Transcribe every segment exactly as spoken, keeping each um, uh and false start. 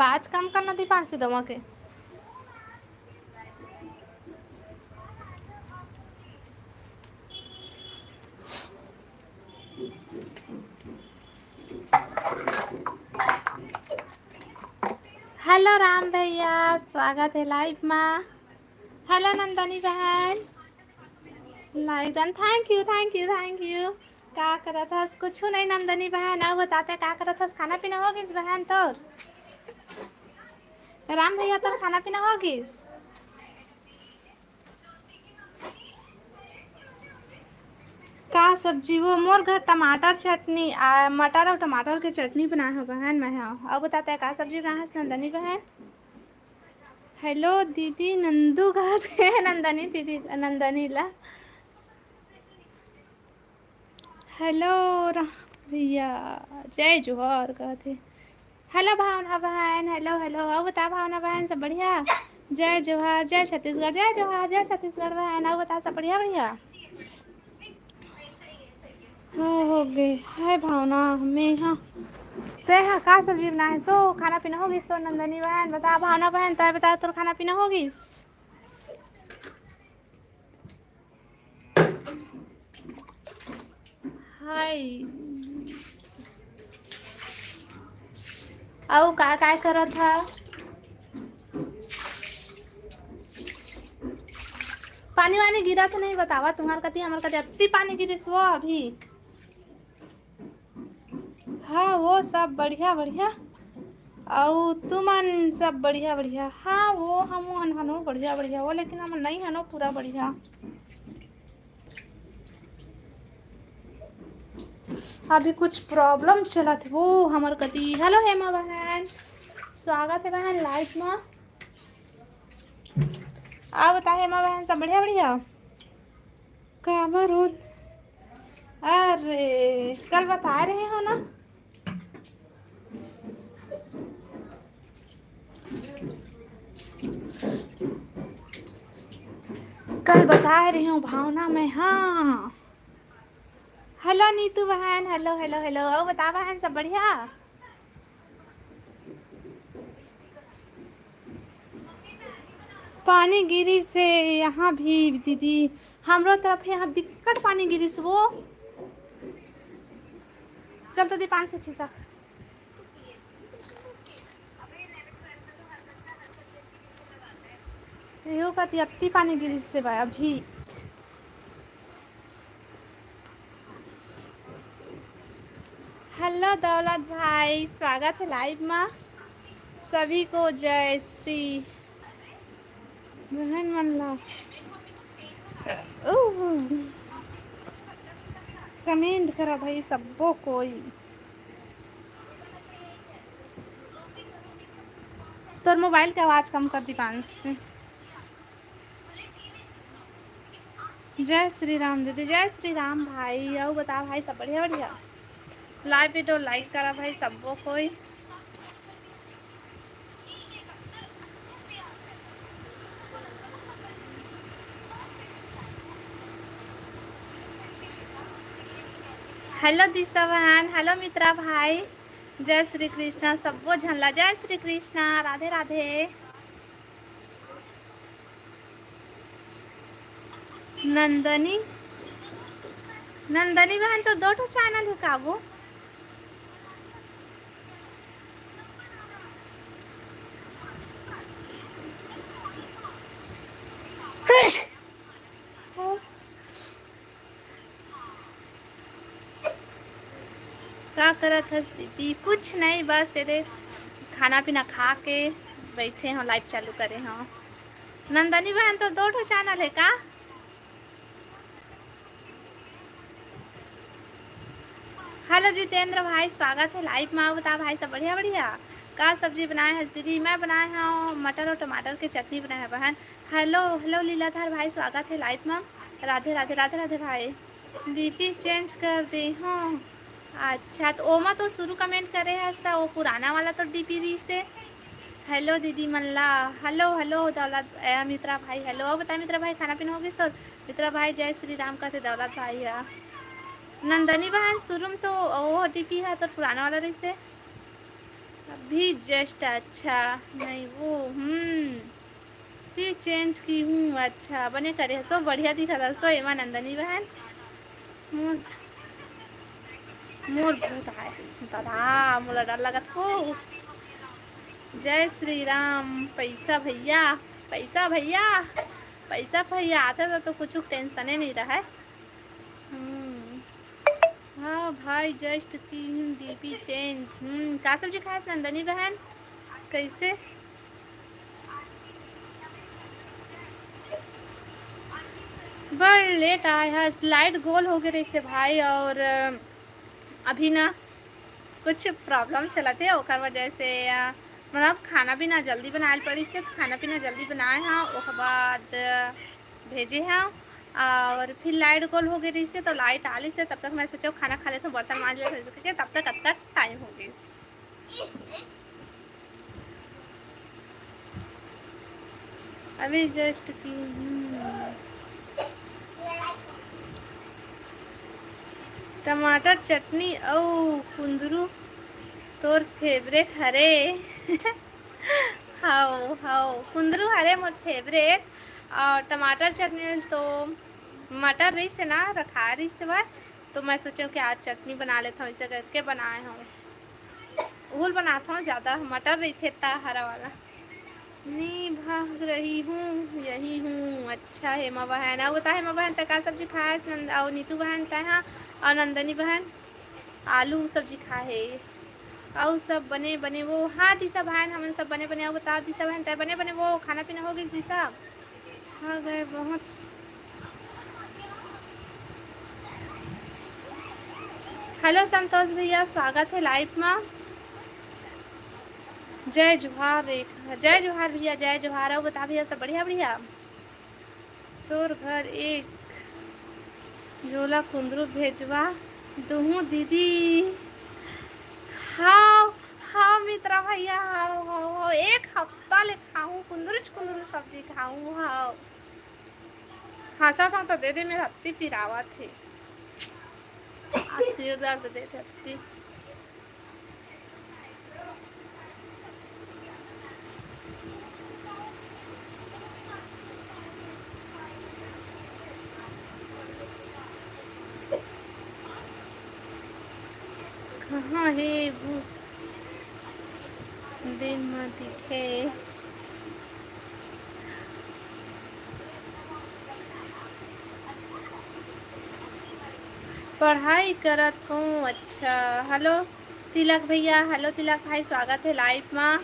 पाँच कम करना थी, पाँच से दवा के। हेलो राम भैया, स्वागत है लाइव मा। हेलो नंदनी बहन, live done. Thank you, thank you, thank you। का करत हस? कुछु नहीं नंदनी बहन। अउ बता ते का करत हस? खाना पीना हो गिस बहन तोर? राम भैया, तोर खाना पीना हो गिस? का सब्जी वो? मोर घर टमाटर चटनी, आ, मटर अउ टमाटर के चटनी बनाए हो बहन मैं हा। अउ बता ते का सब्जी बनाए हस नंदनी बहन? हेलो दीदी, नंदू कहत हे नंदनी दीदी, नंदनी ला। हेलो राम भैया, जय जोहार कहत हे। हेलो भावना बहन, हेलो, हेलो। अउ बता भावना बहन, सब बढ़िया? जय जोहार, जय छत्तीसगढ़, जय जोहार, जय छत्तीसगढ़ बहन। अउ बता, सब बढ़िया, बढ़िया? हाँ, हो गे। हाय भावना, मैं हाँ। ते हा का सब्जी बनाए? सो, खाना पीना हो गिस तो नंदनी बहन? बता भावना बहन, तय बता, तोर खाना पीना हो गिस? हाय। अउ का, काय करत हा? पानी वानी गिरत नहीं बतावा, तुम्हार कति, हमर कति अत्ती पानी गिरिस वो अभी। हाँ, वो सब बढ़िया, बढ़िया। अउ तुमन सब बढ़िया, बढ़िया? हाँ, वो हमन हनो बढ़िया, बढ़िया वो, लेकिन हमन नहीं हनो पूरा बढ़िया। अभी कुछ problem चलत हे वो हमर कति। हेलो हेमा बहन, स्वागत हे बहन लाइव मा। अउ बता हेमा बहन, सब बढ़िया, बढ़िया? काबर हो? अरे, कल बताए रहे हो ना, कल बताए रहे हो भावना मैं। हाँ, हेलो नीतू बहन, हेलो, हेलो, हेलो। अउ बता बहन, सब बढ़िया? पानी गिरिस हे यहाँ भी दीदी, हमरो तरफ यहाँ बिकट पानी गिरिस वो। चल तो दीपान से खिसा। यो कति अत्ती पानी गिरिस हे भाई अभी। हेलो दौलत भाई, स्वागत हे लाइव मा। सभी को जय श्री बहन मन ला। उह, comment करा भाई सब्बो कोई। तोर मोबाइल के आवाज कम कर दीपांश। जय श्री राम दीदी, जय श्री राम भाई। अउ बता भाई, सब बढ़िया, बढ़िया? Live video like करा भाई सब्बो कोई। हेलो दिशा बहन, हेलो मित्रा भाई, जय श्री कृष्णा सब्बो झन ला, जय श्री कृष्णा, राधे राधे। नंदनी, नंदनी बहन, तोर दो ठो channel हे का वो? का करत हस दीदी? कुछ नहीं, बस एदे खाना पीना खा के बैठे हो, live चालू करे हो। नंदनी बहन, तोर दो ठो channel हे का? हेलो जितेंद्र भाई, स्वागत हे live मा। बता भाई, सब बढ़िया, बढ़िया? का सब्जी बनाए हस दीदी? मैं बनाए हव मटर अउ टमाटर के चटनी बनाए हव बहन। हेलो, हेलो लीलाधर भाई, स्वागत हे live मा। राधे राधे, राधे राधे भाई। DP change कर दे हव। अच्छा, तो ओमा तो शुरू comment करे हस, त वो पुराना वाला तो DP रहिस हे। हेलो दीदी मन ला, हेलो, हेलो दौलत, ए, मित्रा भाई, हेलो। अउ बता मित्रा भाई, खाना पीना हो गिस तोर? मित्रा भाई, जय श्री राम कहते दौलत भाई हा। नंदनी बहन, शुरू में तो वो DP हा तोर पुराना वाला रहिस हे। अभी just अच्छा नहीं वो, हम्म, फिर change की हूँ। अच्छा, बने करे हसो, बढ़िया दिखत हसो एमा नंदनी बहन। मोर, मोर भूत आए दादा, मोला डर लगत हो। जय श्री राम। पैसा भैया, पैसा भैया, पैसा भैया आथे त तो कुछ tension नहीं रहे। हम्म। हाँ भाई, just की हूँ DP change। हम्म, का सब्जी खाए नंदनी बहन? कैसे? बड़ late आए हस, light गोल हो गए रहिसे भाई, और अभी ना कुछ problem चलत हे, ओकर वजह से, अ, मतलब खाना पीना जल्दी बनाए ल पड़िस हे, खाना पीना जल्दी बनाए हा, ओकर बाद, अ, भेजे हा, और फिर light गोल हो गए रहिस हे, तो light आ लिस हे, तब तक मैं सोचा खाना खा लेथों, बर्तन मांज लेथों, करके तब तक अतना time हो गइस। अभी just की, हम्म। टमाटर चटनी अउ कुंदरू तोर favourite हरे। हव, हव, कुंदरू हरे मोर favourite। और टमाटर चटनी तो मटर रहिस हे ना, रखा रहिस हे, तो मैं सोचेंव कि आज चटनी बना लेथों, ऐसे करके बनाए हूँ। ओल बनाथों, ज्यादा मटर रहिथे त हरा वाला। नी भाग रही हूँ, यही हूँ। अच्छा हेमा बहन, अउ बता हेमा बहन, तैं का सब्जी खाए हस? नंद-, अउ नीतू बहन, तैं हा, अउ नंदनी बहन, आलू सब्जी खाए हे। अउ सब बने बने वो, हाँ दिशा बहन, हमन सब बने बने। अउ बता दिशा बहन, तैं बने बने वो, खाना पीना हो गइस दिशा? आ गए बहुत। Hello संतोष भैया, स्वागत हे live मा। जय जोहार रेखा, जय जोहार भैया, जय जोहार। अउ बता भैया, सब बढ़िया बढ़िया? तोर घर एक झोला कुंदरू भेजवा दुहूँ दीदी। हव, हव मित्रा भैया, हव, हव, हव। एक हफ्ता ले खाहूँ, कुंदरूच कुंदरू सब्जी खाहूँ, हव। हंसत हंव त दे दे, मेर हत्ती पिरावत हे। आ सिर दर्द देथे हत्ती। कहाँ हे वो? दिन म दिखे। पढ़ाई करत हूँ। अच्छा, hello तिलक भैया, hello तिलक भाई, स्वागत हे live मा।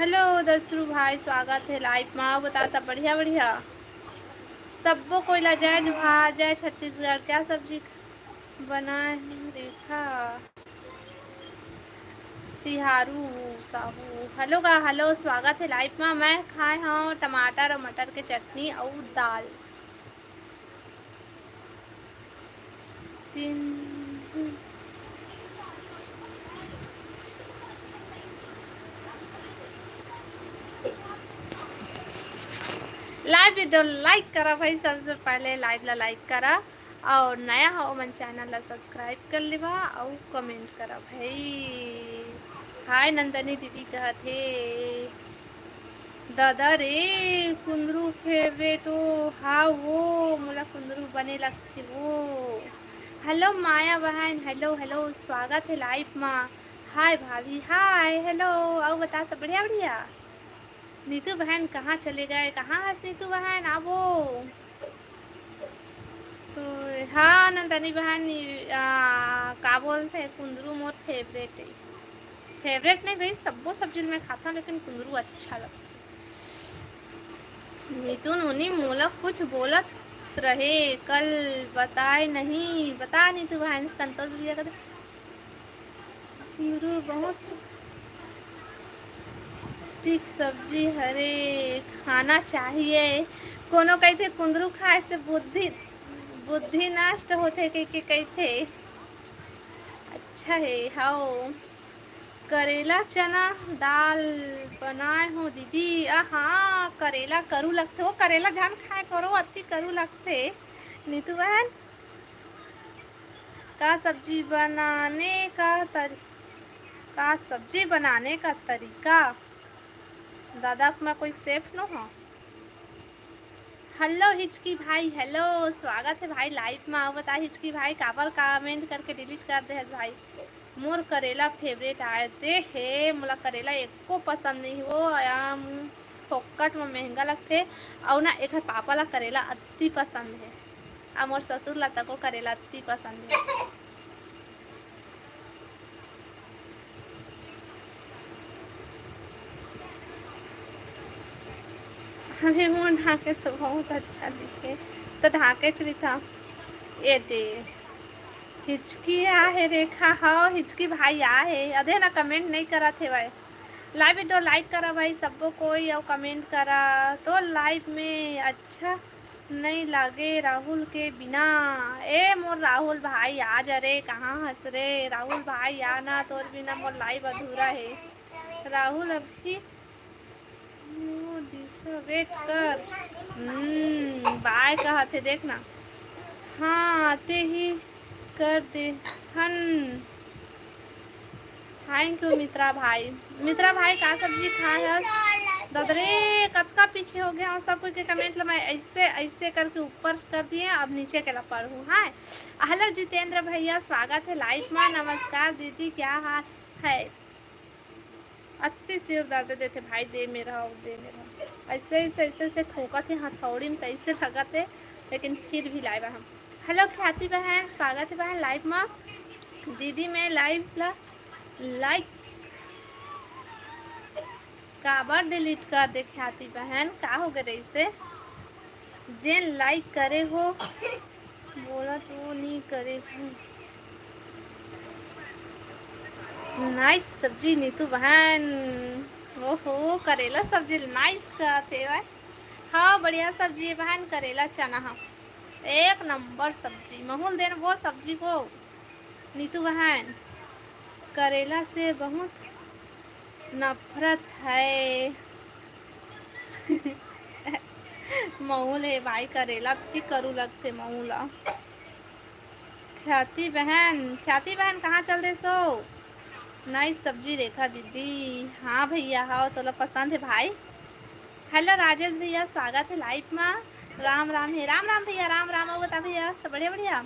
Hello दसरू भाई, स्वागत हे live मा। बता, सब बढ़िया बढ़िया? सब्बो कोई ला जय जोहार, जय छत्तीसगढ़। क्या सब्जी बनाए हे रेखा? तिहारू साहू। Hello गा, hello, स्वागत हे live मा। मैं खाए हव टमाटर अउ मटर के चटनी अउ दाल। तीन। Live video like करा भाई, सबसे पहले live ला like करा, और नया हो ओमन channel ला subscribe कर लेवा, और comment करा भाई। Hi नंदनी दीदी कहत हे। दादा रे, कुंदरू favourite ओ, हाँ वो, मोला कुंदरू बने लगथे वो। Hello माया बहन, hello, hello, स्वागत हे live मा। Hi भाभी, hi, hello, अउ बता, सब बढ़िया, बढ़िया? नीतू बहन कहाँ चले गए, कहाँ हस नीतू बहन, आबो। तो हाँ नंदनी बहन, आ, का बोलथे, कुंदरू मोर favourite हे। Favourite नहीं भाई, सब्बो सब्जी ल मैं खाथव, लेकिन कुंदरू अच्छा लगथे। नीतू नोनी मोला कुछ बोलत रहे, कल बताए नहीं, बता नीतू बहन, संतोष भैया कथे। कुंदरू बहुत ठीक सब्जी हरे, खाना चाहिए। कोनो कहिथे कुंदरू खाए से बुद्धि, बुद्धि नष्ट होथे कहिके कहिथे। अच्छा हे, हव। करेला चना दाल बनाए हो दीदी। आ हाँ, करेला करू लगथे। ओ करेला झन खाए करो, अति करू लगथे। नीतू बहन, का सब्जी बनाने का तरी-, का सब्जी बनाने का तरीका? दादा, मैं कोई सेफ नो हो। हेलो हिचकी भाई, हेलो, स्वागत है भाई लाइव में। आओ बता हिचकी भाई, काबर कमेंट करके डिलीट कर दे है भाई? मोर करेला फेवरेट आय दे हे, मोला करेला एको पसंद नहीं हो। आम फोकट में महंगा लगथे, अउ ना एकर पापा ला करेला अति पसंद हे, अउ मोर ससुर ला तको करेला अति पसंद हे। अभी मुंह ढाके तो बहुत अच्छा दिखे, तो ढाके चली था। ए दे, हिचकी आहे रेखा, हव हिचकी भाई आहे, अदे ना कमेंट नहीं करत हेवय। लाइव वीडियो लाइक करा भाई, सबको कोई अउ कमेंट करा तो लाइव में अच्छा नहीं लागे राहुल के बिना। ए मोर राहुल भाई, आ जा रे, कहाँ हस रे राहुल भाई, आ ना, तोर बिना मोर लाइव अधूरा है। राहुल अभी दिशा वेट कर। हम्म, बाय कहा थे, देखना। हाँ, ते ही कर दे हन। थैंक यू मित्रा भाई। मित्रा भाई, का सब्जी खाए हस? ददरे, कतका पीछे हो गया हूँ। सब कोई के कमेंट ला मैं ऐसे, ऐसे करके ऊपर कर दिए, अब नीचे के ला पढ़ू। हाँ, हेलो जितेंद्र भैया, स्वागत है लाइव में। नमस्कार दीदी, क्या हाल है? अति सिर दर्द देथे भाई, दे मेरा, दे मेरा। ऐसे, ऐसे, ऐसे, ऐसे ठोकत हे हथौड़ी में, तो ऐसे लगत हे, लेकिन फिर भी लाइव हम। हेलो ख्याति बहन, स्वागत है बहन लाइव में। दीदी, मैं लाइव ला लाइक काबर डिलीट कर दे ख्याति बहन, का हो गए ऐसे? जेन लाइक करे हो, बोला तो नहीं करे हो। नाइस सब्जी नीतू बहन। ओहो, करेला सब्जी नाइस कहत हे भाई। हाँ, बढ़िया सब्जी है बहन, करेला चना हा, एक नंबर सब्जी। महूल देन वो सब्जी को, नीतू बहन, करेला से बहुत नफरत है। महूल हे भाई, करेला अति करू लगथे महूल। ख्याति बहन, ख्याति बहन, कहाँ चल दे सो? नाइस सब्जी रेखा दीदी। हाँ भैया, हाँ, तोला पसंद है भाई। हेलो राजेश भैया, स्वागत है लाइव मा। राम राम हे, राम राम भैया, राम राम। अउ बता भैया, सब बढ़िया, बढ़िया?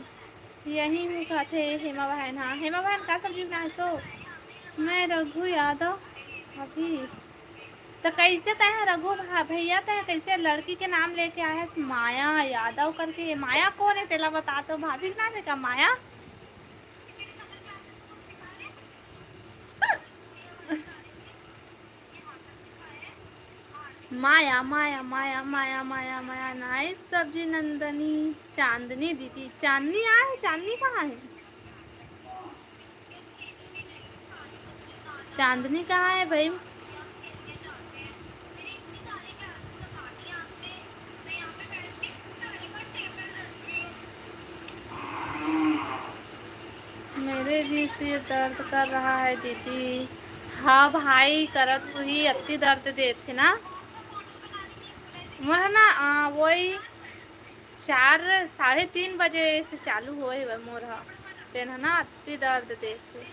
यही हूँ कहथे हेमा बहन। हाँ हेमा बहन, का सब्जी बनाए सो? मैं रघु यादव अभी। तो कैसे तय है रघु भा-, भैया, तय कैसे लड़की के नाम लेके आए है माया यादव करके? माया कौन है, तेला बता तो। भाभी के नाम है का माया? माया, माया, माया, माया, माया, माया। नाइस सब्जी नंदनी। चांदनी दीदी, चांदनी आए है? चांदनी कहाँ है? चांदनी कहाँ है भाई? मेरे भी सिर दर्द कर रहा है दीदी। हाँ भाई, करत हुई अति दर्द देथे ना। मोर ना, आ, वही चार, साढ़े तीन बजे से चालू होए हवय मोर ह। तेन ह ना अति दर्द देथे।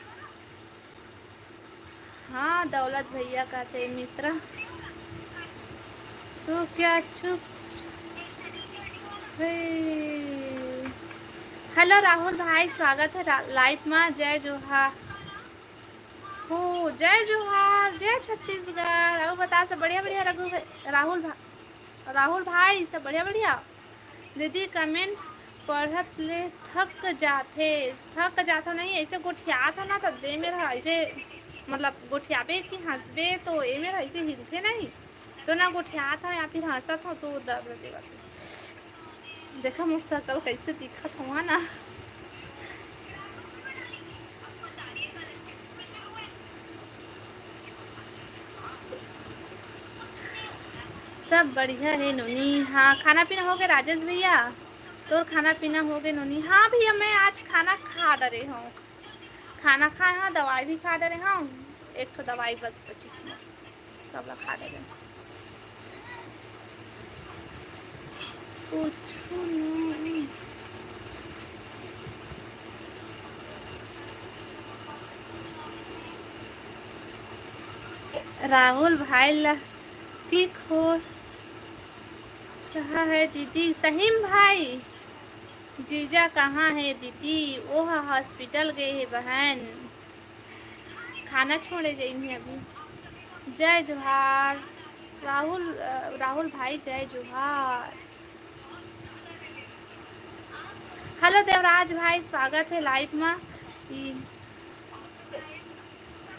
हाँ, दौलत भैया कहथे, "मित्रा, तू क्या चुप?" हे। हेलो राहुल भाई, स्वागत है रा-, लाइव मा। जय जोहार। हो, जय जोहार, जय छत्तीसगढ़। अउ बता, सब बढ़िया, बढ़िया रघु भै-, राहुल भा-, राहुल भाई, सब बढ़िया, बढ़िया? दीदी, कमेंट पढ़त ले थक जाथे। थक जाथो नहीं, ऐसे गोठियात हो ना, तो दे मेर ऐसे, मतलब, गोठियाबे कि हंसबे, तो ए मेर ऐसे हिलथे नहीं, तो ना गोठियात हो या फिर हंसत हो, तो दर्द देवत हो। देखा मोर शकल कैसे दिखत हवा ना। सब बढ़िया हे नोनी। हाँ, खाना पीना हो गए राजेश भैया? तोर खाना पीना हो गए नोनी? हाँ भैया, मैं आज खाना खा डरे हूँ, खाना खाए हूँ, दवाई भी खा डरे हूँ, एक ठो दवाई बस पच्चीस में, सब ला खा डरे हूँ। कुछ नहीं। राहुल भाई ला किक हो रहा है दीदी। सहीम भाई, जीजा कहाँ है दीदी? वो हॉस्पिटल गए है बहन, खाना छोड़े गई है अभी। जय जोहार राहुल, अ, राहुल भाई, जय जोहार। हेलो देवराज भाई, स्वागत है लाइव में। ई,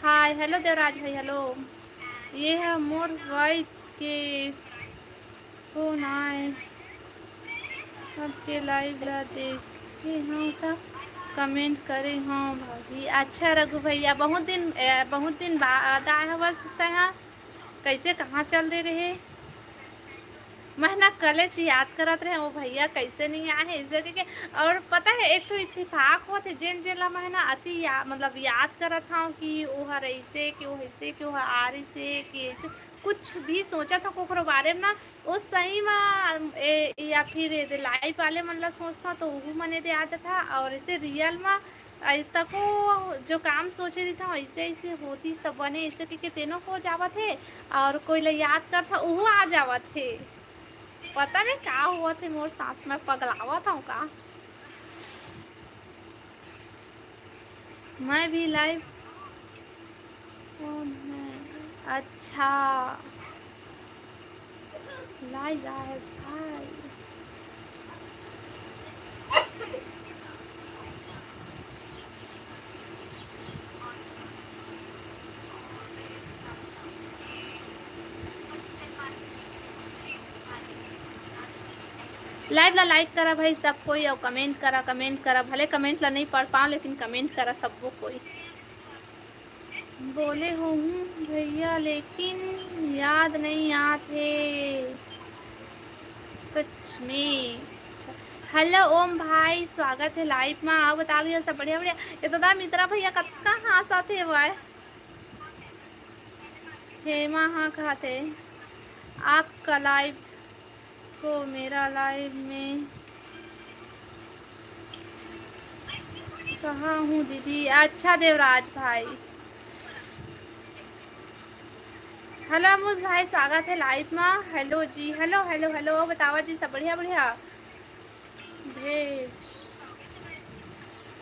हाय, हेलो देवराज भाई, हेलो। ये है मोर वाइफ के फोन आए, आपके लाइव ला देखे हूँ त कमेंट करे हूँ भाभी। अच्छा रघु भैया, बहुत दिन, ए, बहुत दिन बाद आए हवस तैं हा। कैसे, कहाँ चल दे रहे? मैं ना कलेच याद करत रहे, वो भैया कैसे नहीं आए हैं, इसे करके। और पता है, एक तो इत्तेफाक होत है, जेन जेन ला मैं ना अति या, मतलब याद करत हूँ कि वो हर ऐसे, कि वो ऐसे, कि वो आ रही से, कि ऐसे कुछ भी सोचा था ओकरो बारे में ना, वो सही में ए, या फिर ये दे लाइव वाले मन ला सोचता तो वो मने दे आ जाता। और ऐसे रियल में अ, तको जो काम सोचे रहिथंव, ऐसे, ऐसे होतिस त बने, ऐसे कहिके तेनो हो जावत हे, और कोई ला याद करथंव, उहू आ जावत हे। पता नहीं का होवत हे मोर साथ में, पगलावत हूँ का? मैं भी लाइव कौन है? अच्छा, लाइव आयस भाई। लाइव ला लाइक करा भाई सब कोई, और कमेंट करा, कमेंट करा। भले कमेंट ला नहीं पढ़ पाओ, लेकिन कमेंट करा सबो कोई। बोले होहूँ भैया, लेकिन याद नहीं आत हे सच में। हेलो ओम भाई, स्वागत है लाइव में। आओ, बताओ भैया, सब बढ़िया, बढ़िया। ये तो दा मित्रा भैया कतका हाँसत हे भाई। हेमा हाँ कहत हे, आपका लाइव को मेरा लाइव में कहा हूँ दीदी। अच्छा देवराज भाई, हेलो अमुज भाई, स्वागत है लाइव में। हेलो जी, हेलो, हेलो, हेलो, बतावा जी, सब बढ़िया, बढ़िया? भेष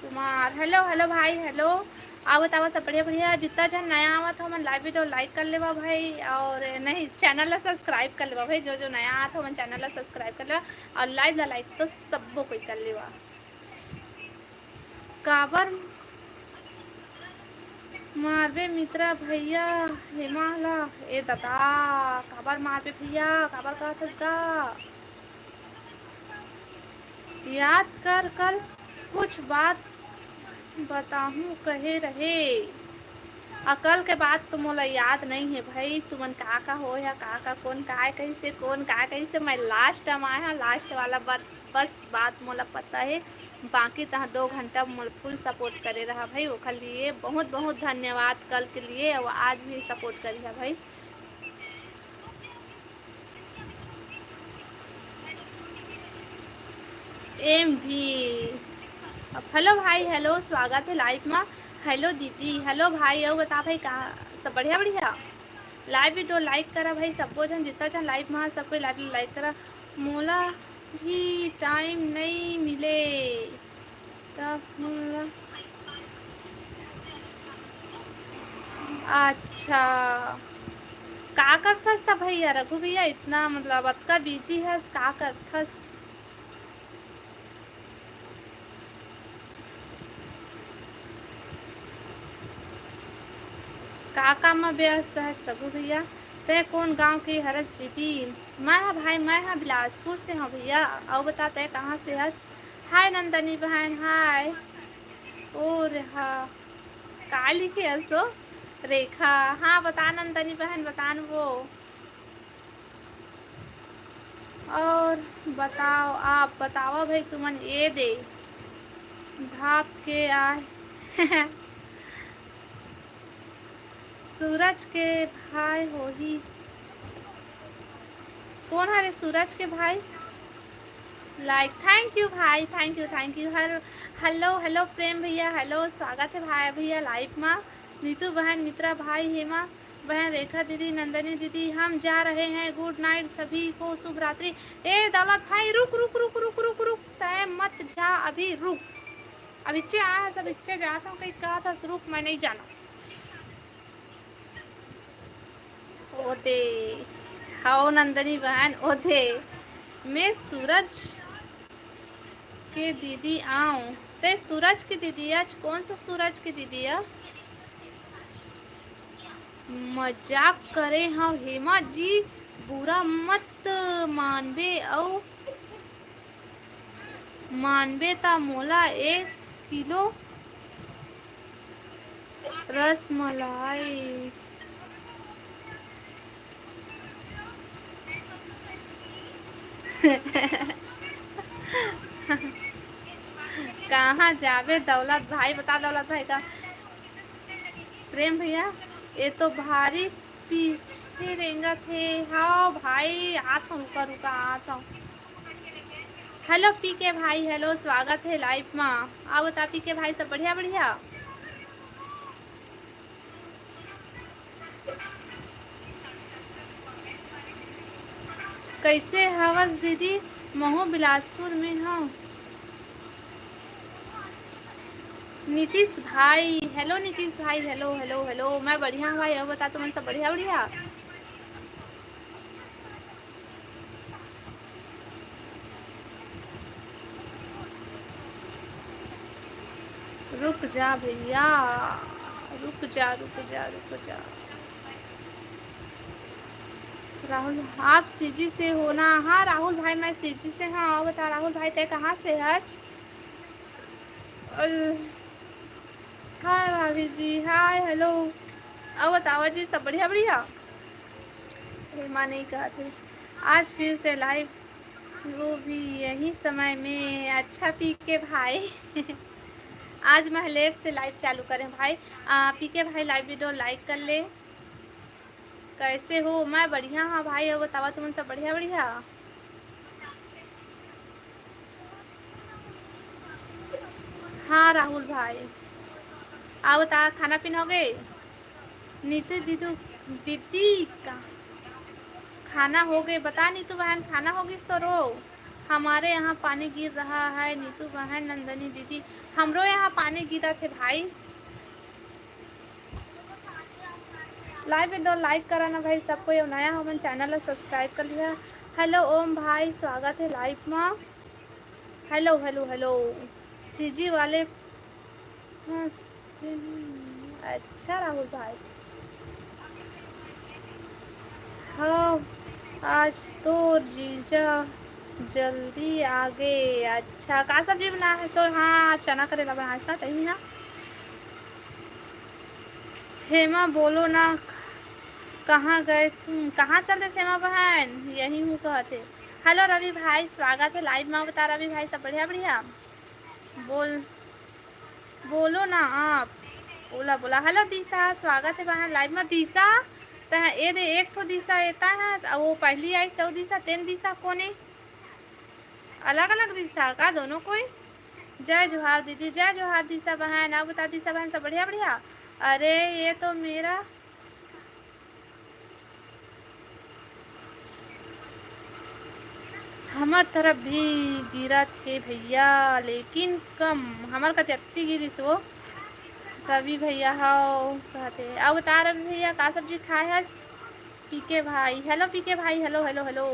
कुमार, हेलो, हेलो भाई, हेलो। आओ, बतावा, सब बढ़िया, बढ़िया? जितना जन नया आवत हो, मन लाइव वीडियो लाइक कर लेवा भाई, और नहीं, चैनल ला सब्सक्राइब कर लेवा भाई। जो, जो नया आवत हो, मन चैनल ला सब्सक्राइब कर लेवा, और लाइव ला लाइक तो सबो कोई कर लेवा। काबर मारबे मित्रा भैया हेमा ला? ए ददा, काबर मारबे भैया, काबर कहत हस गा? याद कर, कल कुछ बात बताहूँ कहे रहे। अ, कल के बात तो मोला याद नहीं है भाई, तुमन का का होय हा, का का कोन काय कहिसे, कोन काय कहिसे। मैं लास्ट टाइम आए हा, लास्ट वाला बात, बस बात मोला पता है। बाकी तहाँ दो घंटा मोला फुल सपोर्ट करे रहा भाई, ओखर लिए बहुत बहुत धन्यवाद कल के लिए, और आज भी सपोर्ट करिहा भाई। एम भी। अब हेलो भाई, हेलो, स्वागत है लाइव में। हेलो दीदी, हेलो भाई, अउ बता भाई, कहाँ सब बढ़िया, बढ़िया? लाइव वीडियो लाइक करा भाई, सबो झन, जितना झन लाइव में हा, सब कोई लाइव लाइक करा। मोला भी टाइम नहीं मिले, तब मोला, अच्छा, का करथस त भैया, रघु भैया, इतना, मतलब, अतका बिजी हस, का करथस? का काम म व्यस्त हस रघु भैया? तैं कोन गांव के हरस दीदी? मैं हा भाई, मैं हा बिलासपुर से हूँ भैया। अउ बता, तैं कहाँ से हस? हाय नंदनी बहन, हाय। ओ रेहा, का लिखे हस ओ? रेखा। हाँ, बता नंदनी बहन, बता न वो। और बताओ, आप बतावा भाई, तुमन ए दे भाप के आए। सूरज के भाई होही। कोन हरे सूरज के भाई? लाइक, thank you भाई, thank you, thank you। Hello, hello, hello Prem भैया, हेलो, स्वागत है भाई, भैया लाइव मा। नीतू बहन, मित्रा भाई, हेमा, बहन रेखा दीदी, नंदनी दीदी, हम जा रहे हैं, good night सभी को, शुभ रात्रि। ए दौलत भाई, रुक, रुक, रुक, रुक, रुक, रुक, तय मत जा, अभी रुक, अभी चे आया है, सब इच्चे जाता हूँ, कहीं कहा था, रुक, मैं नहीं जाना। ओदे, हाओ नंदनी बहन, ओदे, मैं सूरज के दीदी आऊं। ते सूरज के दीदी, आज कौन सा सूरज के दीदी अस? मजाक करे हव हेमा जी, बुरा मत मानबे, अउ मानबे त मोला एक किलो रसमलाई। कहाँ जाबे दौलत भाई, बता दौलत भाई का। प्रेम भैया, ये तो भारी पीछे रेंगत हे। हाँ भाई, आत हूँ, रुका, रुका, आत हूँ। हेलो पीके भाई, हेलो, स्वागत है लाइव मा। आओ बता पीके भाई, सब बढ़िया, बढ़िया। कैसे हवस दीदी? महू बिलासपुर में हूँ। नीतीश भाई, हेलो नीतीश भाई, हेलो, हेलो, हेलो, मैं बढ़िया हूँ भाई, अउ बता तुमन सब बढ़िया, बढ़िया? रुक जा भैया, रुक जा, रुक जा, रुक जा। राहुल, आप सीजी से हो ना? हाँ राहुल भाई, मैं सीजी से। हाँ, अउ बता राहुल भाई, तय कहाँ से हच? अल-, हाय भाभी जी, हाय, हेलो। अउ बतावा जी, सब बढ़िया, बढ़िया? हेमा नहीं कहत हे। आज फिर से लाइव, वो भी यही समय में। अच्छा पीके भाई, आज मैं लेट से लाइव चालू करे भाई। आ, पीके भाई, लाइव वीडियो लाइक कर ले। कैसे हो? मैं बढ़िया हाँ भाई, अउ बतावा तुमन सब बढ़िया, बढ़िया? हाँ राहुल भाई, अउ बता, खाना पीना हो गए? नीतू दीदू, दीदी का खाना हो गए? बता नीतू बहन, खाना हो गिस तो रो। हमारे यहाँ पानी गिर रहा है नीतू बहन, नंदनी दीदी, हमरो यहाँ पानी गिरत हे भाई। लाइव वीडियो लाइक करा ना भाई सब कोई, अउ नया हो मन चैनल ला सब्सक्राइब कर लिहा। हेलो ओम भाई, स्वागत है लाइव मा। Hello, hello, hello. सीजी वाले, हाँ, अच्छा राहुल भाई। हाँ, आज तोर जीजा जल्दी आ गे। अच्छा, का सब्जी बनाए हस? हाँ, चना करेला बनाए हस ना, तही ना। हेमा बोलो ना, कहाँ गए तुम? कहाँ चल दे हेमा बहन? यही हूँ कहत हे। हेलो रवि भाई, स्वागत है लाइव मा। बता रवि भाई, सब बढ़िया, बढ़िया? बोल, बोलो ना आप। बोला, बोला। हेलो दिशा, स्वागत है बहन लाइव मा। दिशा, तह ए दे एक ठो दिशा एता है, अउ वो पहली आई सौ दिशा, तेन दिशा कोने? अलग-अलग दिशा का दोनों कोई? जय जोहार दीदी, जय जोहार दिशा बहन। अउ बता दिशा बहन, सब बढ़िया, बढ़िया? अरे, ये तो मेरा, हमर तरफ भी गिरत हे भैया, लेकिन कम। हमर कति अत्ती गिरिस वो। रवि भैया हव कहत हे। अउ बता रवि भैया, का सब्जी खाए हस? पीके भाई, हेलो पीके भाई, हेलो, हेलो, हेलो।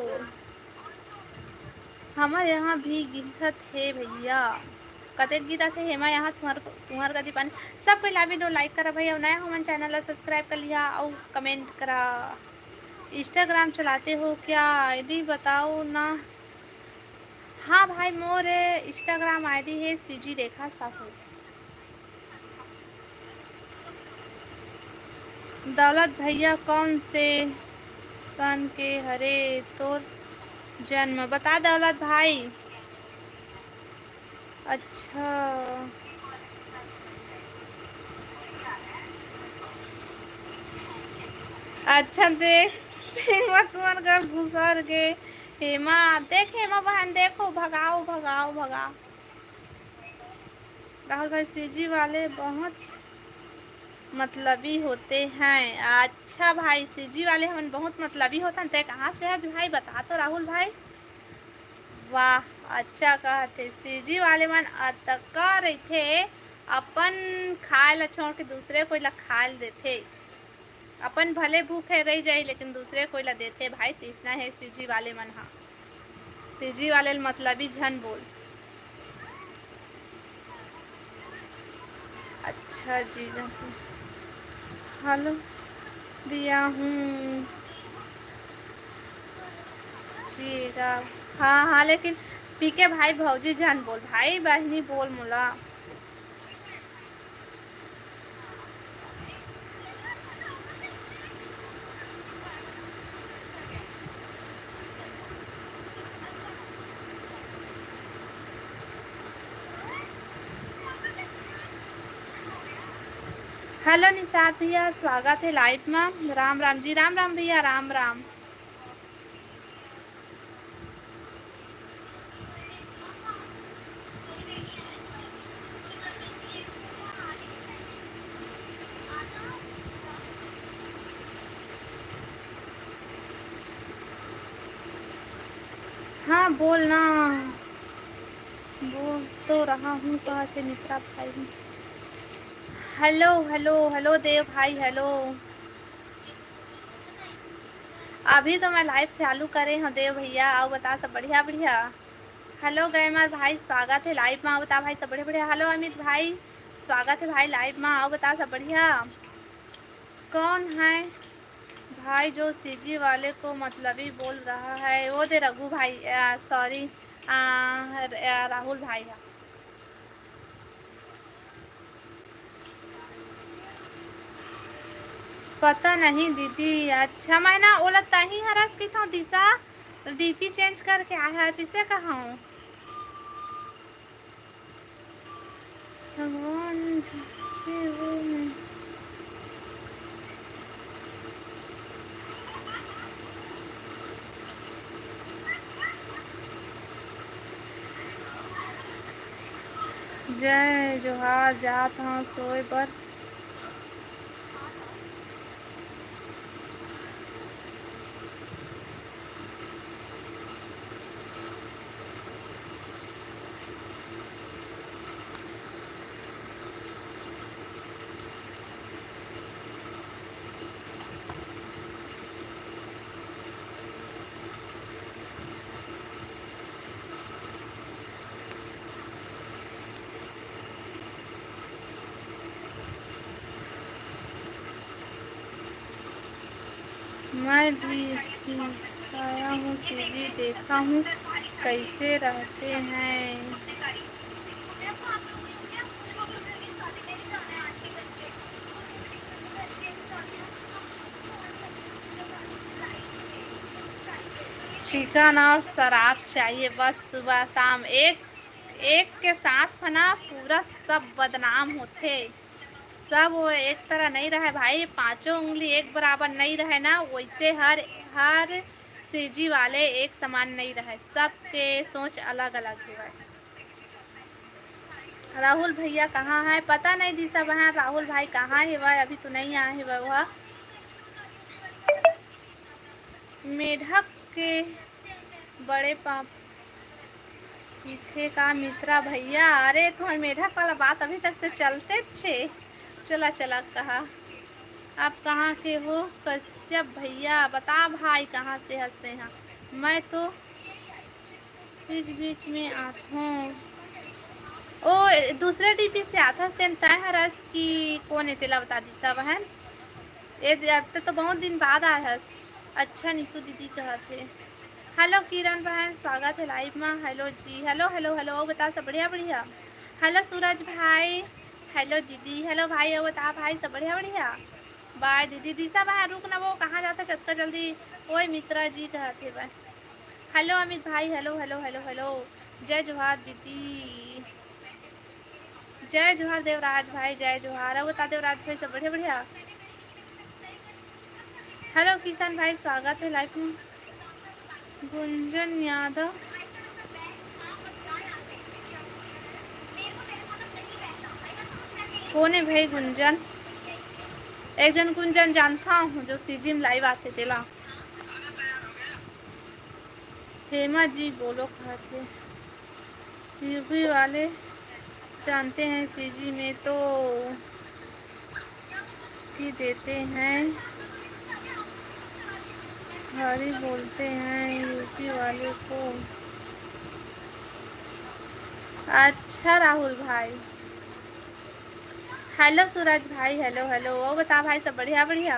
हमर यहाँ भी गिरत हे भैया। कतेक गिरत हे हेमा यहाँ तुम्हर, तुम्हर कति पानी। सब कोई लाइव वीडियो लाइक करा भाई, अउ नया हो मन चैनल ला सब्सक्राइब कर लिहा अउ कमेंट करा। Instagram चलाते हो क्या? आईडी बताओ ना। हाँ भाई, मोर Instagram आईडी हे सीजी रेखा साहू। दौलत भैया, कौन से सन के हरे तोर जन्म? बता दौलत भाई। अच्छा, अच्छा, देख, हेमा तुम्हर घर घुसर गे। हेमा, देख हेमा बहन, देखो, भगाओ, भगाओ, भगाओ। राहुल भाई, सीजी वाले बहुत मतलबी होते हैं। अच्छा भाई, सीजी वाले हमन बहुत मतलबी होथन। तै कहाँ से हस भाई, बता तो राहुल भाई। वाह, अच्छा कहत हे, सीजी वाले मन अतका रहिथे, अपन खाए ला छोड़ के दूसरे कोई ला खाए ल देथे। अपन भले भूखे रह जाई, लेकिन दूसरे कोई ला देथे भाई, तइसना हे सीजी वाले मन हा। सीजी वाले ल मतलबी झन बोल। अच्छा जी, हेलो दिया हूँ जी, रा-, हाँ, हाँ, लेकिन पीके भाई भौजी झन बोल, भाई बहिनी बोल मोला। हेलो निषाद भैया, स्वागत है लाइव में। राम राम जी, राम राम भैया, राम राम। हाँ, बोल ना। बोल तो रहा हूँ, कहा थे मित्रा भाई। हेलो, हेलो, हेलो देव भाई, हेलो। अभी तो मैं लाइव चालू करे हूँ देव भैया, आओ बता सब बढ़िया, बढ़िया। हेलो गैमर भाई, स्वागत है लाइव में, आओ बता भाई सब बढ़िया, बढ़िया। हेलो अमित भाई, स्वागत है भाई लाइव में, आओ बता सब बढ़िया। कौन है भाई जो सीजी वाले को मतलबी बोल रहा है? वो दे रघु भाई, सॉरी, राहुल भाई है। पता नहीं दीदी। अच्छा, मैं ना ओला तही हरस कहिथौं दिशा, डीपी चेंज करके आए हस, इसे कहूँ। भगवान जानते हो मैं। जय जोहार, जात हौं सोए बर। मैं भी आया हूँ सीजी, देखा हूँ कैसे रहते हैं। चिकन और शराब चाहिए बस, सुबह शाम एक, एक के साथ में ना पूरा सब बदनाम होथे। सब वो एक तरह नहीं रहे भाई, पांचों उंगली एक बराबर नहीं रहे ना, वैसे हर, हर सीजी वाले एक समान नहीं रहे, सबके सोच अलग अलग हुआ। राहुल भैया कहाँ है? पता नहीं दिशा बहन, राहुल भाई कहाँ हेवय? अभी तो नहीं आए हेवय वह। मेढक के बड़े पाप दिखे का मित्रा भैया? अरे, तुम्हार मेढक वाला बात अभी तक से चलते छे। चला, चला, कहा, आप कहाँ के हो कश्यप भैया? बता भाई, कहाँ से हंसते हैं? मैं तो बीच बीच में आथों। ओ, दूसरे डीपी से आथस तेन, तय हरस कि कोन ए तेला बता दी सब हन। ए दे-, अब तो बहुत दिन बाद आए हस। अच्छा नीतू दीदी कहत हे। हेलो किरण बहन, स्वागत है लाइव में। हेलो जी, हेलो, हेलो, हेलो, अउ बता सब बढ़िया, बढ़िया। हेलो सूरज भाई, हेलो दीदी, हेलो भाई, अउ बता भाई सब बढ़िया, बढ़िया। बाय दीदी, दिशा बहन रुक ना, वो कहाँ जाता चतका जल्दी। ओए मित्रा जी कहत हे बाय। हेलो अमित भाई, हेलो, हेलो, हेलो, हेलो। जय जोहार दीदी। जय जोहार देवराज भाई, जय जोहार। अउ बता देवराज भाई सब बढ़िया, बढ़िया। हेलो किशन भाई, स्वागत है लाइव में। गुंजन यादव। कोन हे भाई गुंजन? एक जन कुन जन जानता हूँ जो सीजी में लाइव आथे तेला। हेमा जी बोलो कहत हे। यूपी वाले जानते हैं सीजी में तो की देते हैं, भारी बोलते हैं यूपी वाले को। अच्छा राहुल भाई, हेलो सूरज भाई, हेलो हेलो। और बता भाई, सब बढ़िया बढ़िया?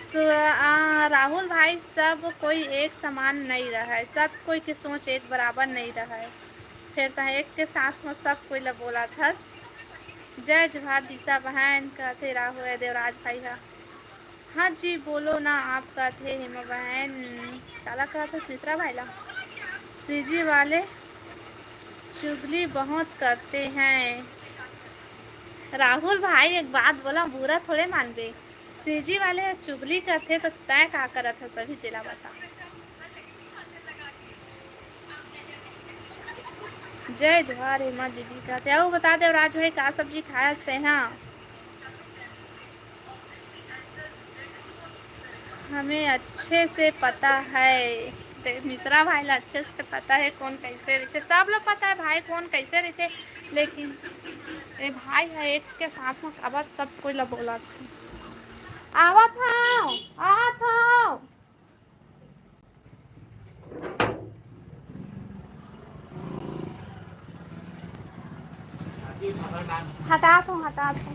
सु-, आ, राहुल भाई, सब कोई एक समान नहीं रहा है, सब कोई के सोच एक बराबर नहीं रहा है, फिर तो एक के साथ में सब कोई ला बोला था। जय जोहार दिशा बहन, कहते राहुल देवराज भाई हा। हाँ जी, बोलो ना आप, कहते हेमा बहन। काला कहत हस मित्रा भाई ला? सीजी वाले चुगली बहुत करते हैं। राहुल भाई, एक बात बोला, बुरा थोड़े मानबे। सीजी वाले चुगली करथे तो तैं का करत हस, अभी तेला बता। जय जोहार हेमा दीदी कहत हे। अउ बता देवराज भाई, का सब्जी खाए हस तैं हा? हमें अच्छे से पता है, ते मित्रा भाई ला अच्छे से पता है कौन कैसे रहिथे, सब ला पता है भाई कौन कैसे रहिथे, लेकिन ए भाई है एक के साथ में काबर सब कोई ला बोला। आवत हव, आवत हव। हटा दो, हटा दो।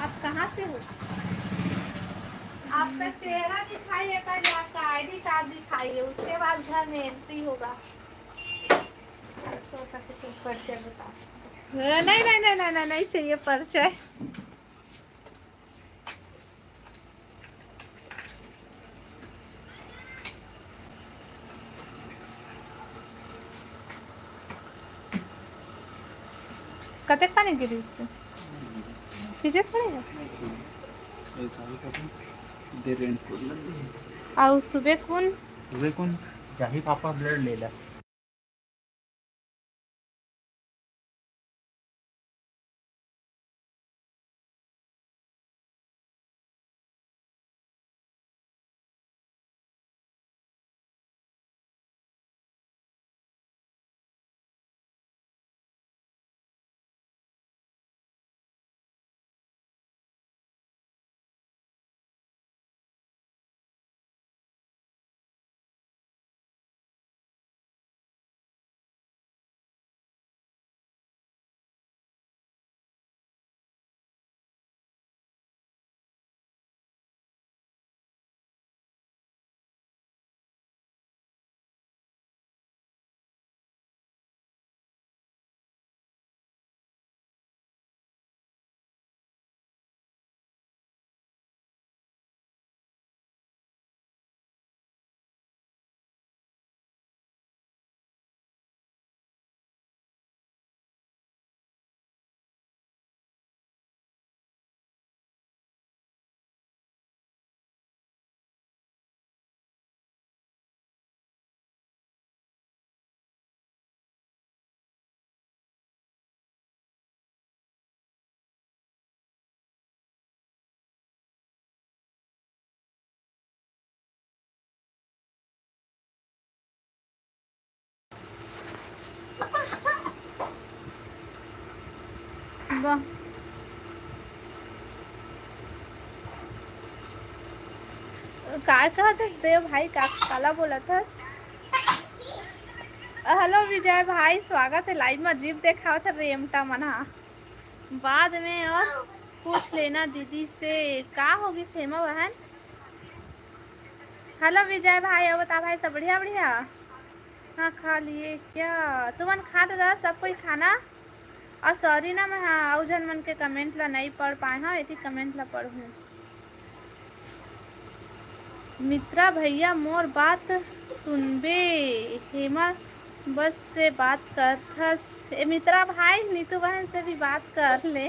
आप कहाँ से हो? आपका चेहरा दिखाइए, पहले आपका आईडी कार्ड दिखाइए, उसके बाद घर में एंट्री होगा। नहीं, नहीं, नहीं, नहीं, नहीं, नहीं चाहिए परिचय। कतेक पानी गिरिस? खींचे पड़ेगा। अउ सुबह कौन? सुबह कौन? जाही पापा ब्लेड ले ला। वाह। काय कहत हस देव भाई, का, काला बोलत हस? हेलो विजय भाई, स्वागत है लाइव में। जीव देखावत है रेमटा मन हा। बाद में और पूछ लेना दीदी से, का होगिस हेमा बहन? हेलो विजय भाई, और बता भाई, सब बढ़िया बढ़िया? हाँ, खा लिए क्या? तुमन खा डरा सब कोई खाना? और सॉरी ना, मैं, हाँ, अउ झन मन के कमेंट ला नहीं पढ़ पाए हव, एती कमेंट ला पढ़हूँ। मित्रा भैया, मोर बात सुनबे? हेमा बस से बात करथस। ए मित्रा भाई, नीतू बहन से भी बात कर ले।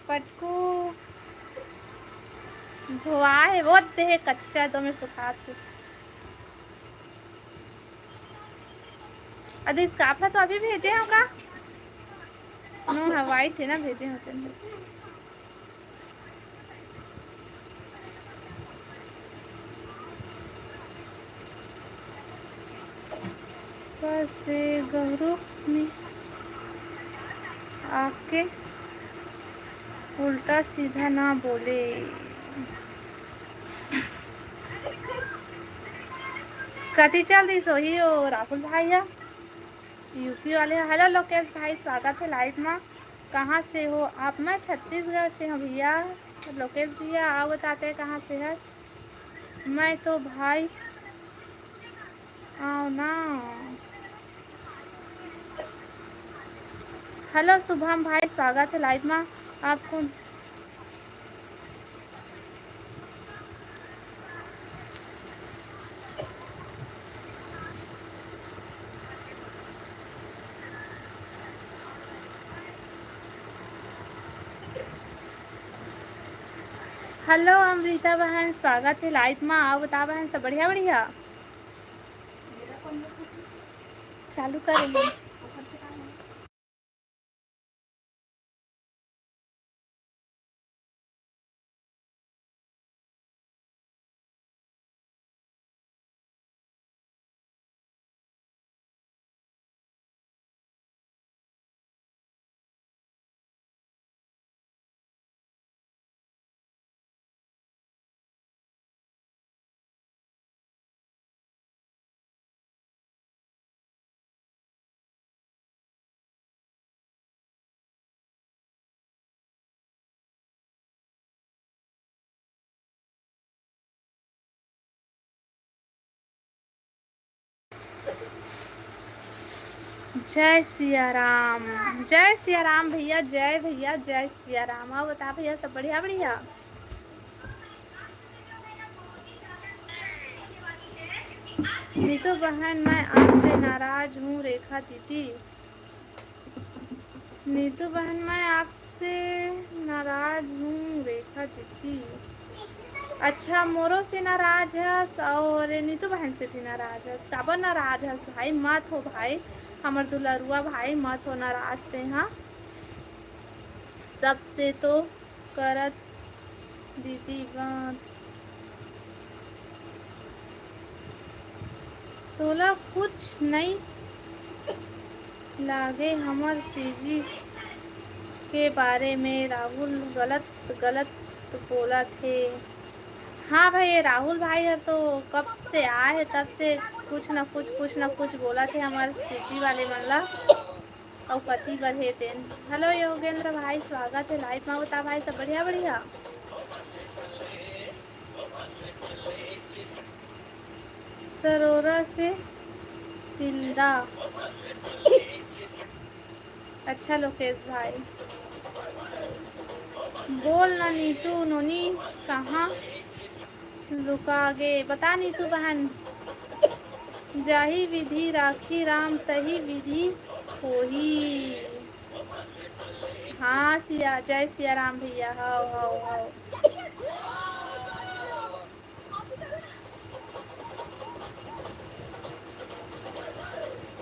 पटकू धोआ हे, वो देहे कच्चा हे, तो मैं सुखात हूँ। अदे scarf ला तो अभी भेजे हव का? नो, हाँ, white हे ना, भेजे होते हैं। बस ये गौरव में आके उल्टा सीधा ना बोले। कति चल दिस होही ओ राहुल भाई ह? यूपी वाले ह। Hello लोकेश भाई, स्वागत है live मा। कहाँ से हो आप? मैं छत्तीसगढ़ से हूँ भैया। लोकेश भैया, आओ बताते हैं कहाँ से है। मैं तो भाई आओ ना। Hello शुभम भाई, स्वागत है live मा। आपको Hello अमृता बहन, स्वागत है live मा। आओ बता बहन, सब बढ़िया? बढ़िया, चालू कर रही हूँ। जय सिया राम, जय सिया राम भैया, जय भैया, जय सिया राम। आओ बता भैया, सब बढ़िया? बढ़िया। नीतू बहन, मैं आपसे नाराज हूँ रेखा दीदी। नीतू बहन, मैं आपसे नाराज हूँ रेखा दीदी। अच्छा, मोरो से नाराज हस और नीतू बहन से भी नाराज हस। काबर नाराज हस भाई? मत हो भाई, हमर दुलरुआ भाई, मत हो नाराज ते हा। सबसे तो करत दीदी बात। तोला कुछ नइ लागे हमर सीजी के बारे में? राहुल गलत गलत बोलत हे। हाँ भाई, ये राहुल भाई हर तो कब से आए हे, तब से कुछ न कुछ, कुछ न कुछ बोलत हे हमर सीजी वाले मन ला। अउ कति बर हे तेन। Hello योगेंद्र भाई, स्वागत हे live मा। बता भाई, सब बढ़िया? बढ़िया। सरोरा से तिल्दा। अच्छा लोकेश भाई, बोल ना नीतू नोनी, कहाँ लुका गे? बता नीतू बहन। जाही विधि राखी राम, तही विधि होही। हाँ सिया, जय सिया राम भैया। हव, हव, हव।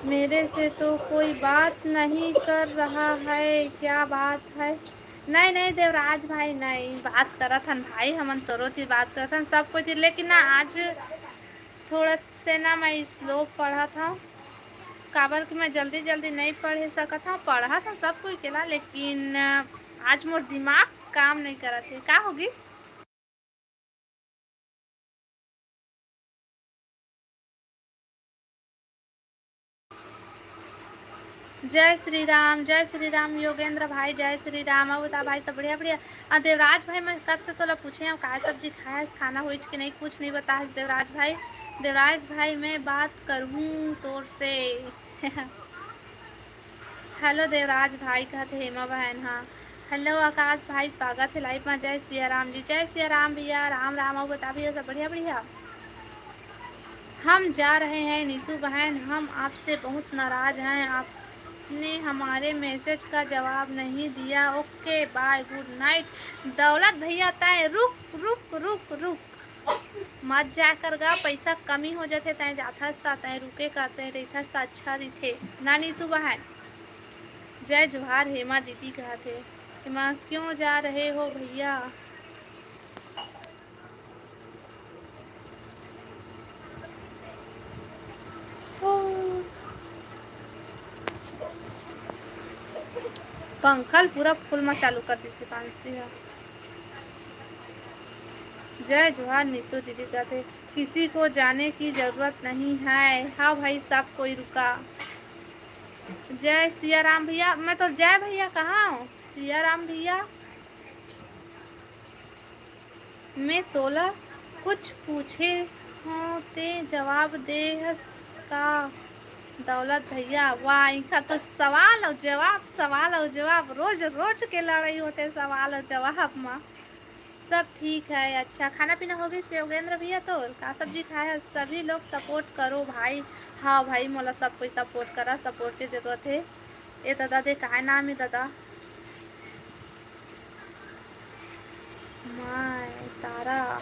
मेरे से तो कोई बात नहीं कर रहा है, क्या बात है? नहीं, नहीं देवराज भाई, नहीं, बात करत हन भाई, हमन तोरो ती बात करत हन, सब कोई ती, लेकिन ना आज थोड़ा से ना मैं slow पढ़त हव, काबर कि मैं जल्दी जल्दी नहीं पढ़े सकत हव, पढ़त हव सब कोई के ला, लेकिन आज मोर दिमाग काम नहीं करत हे। का हो गिस? जय श्री राम, जय श्री राम योगेंद्र भाई, जय श्री राम। अउ बता भाई, सब बढ़िया? बढ़िया। आ, देवराज भाई, मैं कब से तोला पूछे हव, का सब्जी खाए हस, खाना होइच कि नहीं, कुछ नहीं बताए हस देवराज भाई। देवराज भाई, मैं बात करहूँ तोर से। Hello देवराज भाई, कहत हे हेमा बहन। हाँ, hello आकाश भाई, स्वागत हे live मा। जय सिया राम जी, जय सिया राम भैया, राम राम। अउ बता भैया, सब बढ़िया? बढ़िया। हम जा रहे हैं नीतू बहन, हम आपसे बहुत नाराज हैं, आपने हमारे message का जवाब नहीं दिया। OK, bye, good night। दौलत भैया, तय रुक, रुक, रुक, रुक। मत जाय कर गा, पइसा कमी हो जथे, तैं जाथस त, तैं रुके कर, तैं रहिथस त अच्छा रहिथे। ना नीतू बहन, जय जोहार हेमा दीदी कहत हे। हेमा, क्यों जा रहे हो भैया? पंखा ल पूरा फुल म चालू कर दिस दीपांशी ह। जय जोहार नीतू दीदी कहत हे, किसी को जाने की जरूरत नहीं है। हाँ भाई, सब कोई रुका। जय सिया राम भैया, मैं तो जय भैया कहा हूँ, सिया राम भैया। मैं तोला कुछ पूछे हूँ, ते जवाब दे हस का? दौलत भैया, वाह, इनका तो सवाल अउ जवाब, सवाल अउ जवाब, रोज रोज के लड़ाई होथे सवाल अउ जवाब म। सब ठीक है। अच्छा, खाना पीना हो गइस योगेंद्र भैया तोर? का सब्जी खाए हस? सभी लोग सपोर्ट करो भाई। हाँ भाई, मोला सब कोई सपोर्ट करा, सपोर्ट के जरूरत हे। ए दादा दे, काय नाम हे दादा? माय तारा।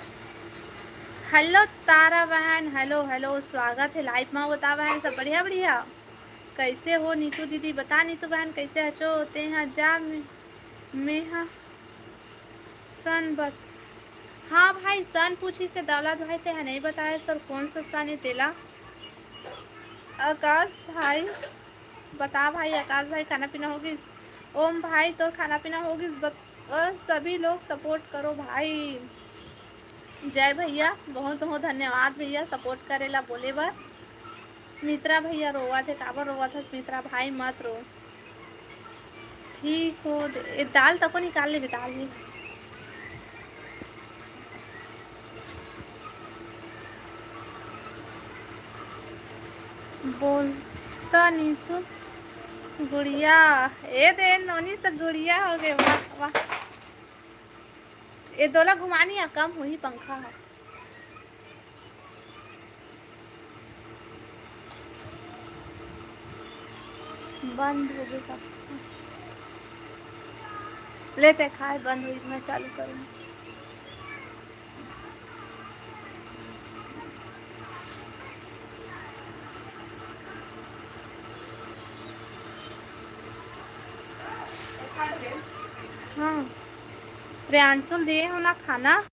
हेलो तारा बहन, हेलो, हेलो, स्वागत हे लाइव म। बता बहन, सब बढ़िया, बढ़िया? कइसे हो नीतू दीदी? बता नीतू बहन, कइसे हचो? तेहा जा, मैं, मेहा सन बत-, हाँ भाई, सन पूछिस हे दौलत भाई, तेहा नइ बताए सर, कोन सा सन हे तेला? आकाश भाई, बता भाई, आकाश भाई, खाना पीना हो गिस? ओम भाई, तोर खाना पीना हो गिस? बत-, अ, सभी लोग सपोर्ट करो भाई। जय भैया, बहुत बहुत धन्यवाद भैया, सपोर्ट करे ला बोले बर। मित्रा भैया रोवत हे, काबर रोवत हस मित्रा भाई, मत रो। ठीक हो, दे-, ए, दाल तको निकाल लेबे, दाल हे। बोल त नीतू गुड़िया, ए दे नोनी से गुड़िया हो गए, वाह, वाह। ए दोला घुमानी आ, कम होही पंखा ह। बंद हो गए सब। लेते खाए बंद हुई, मैं चालू करूँ। हाँ, प्रियांशु ल दिए हो ना खाना।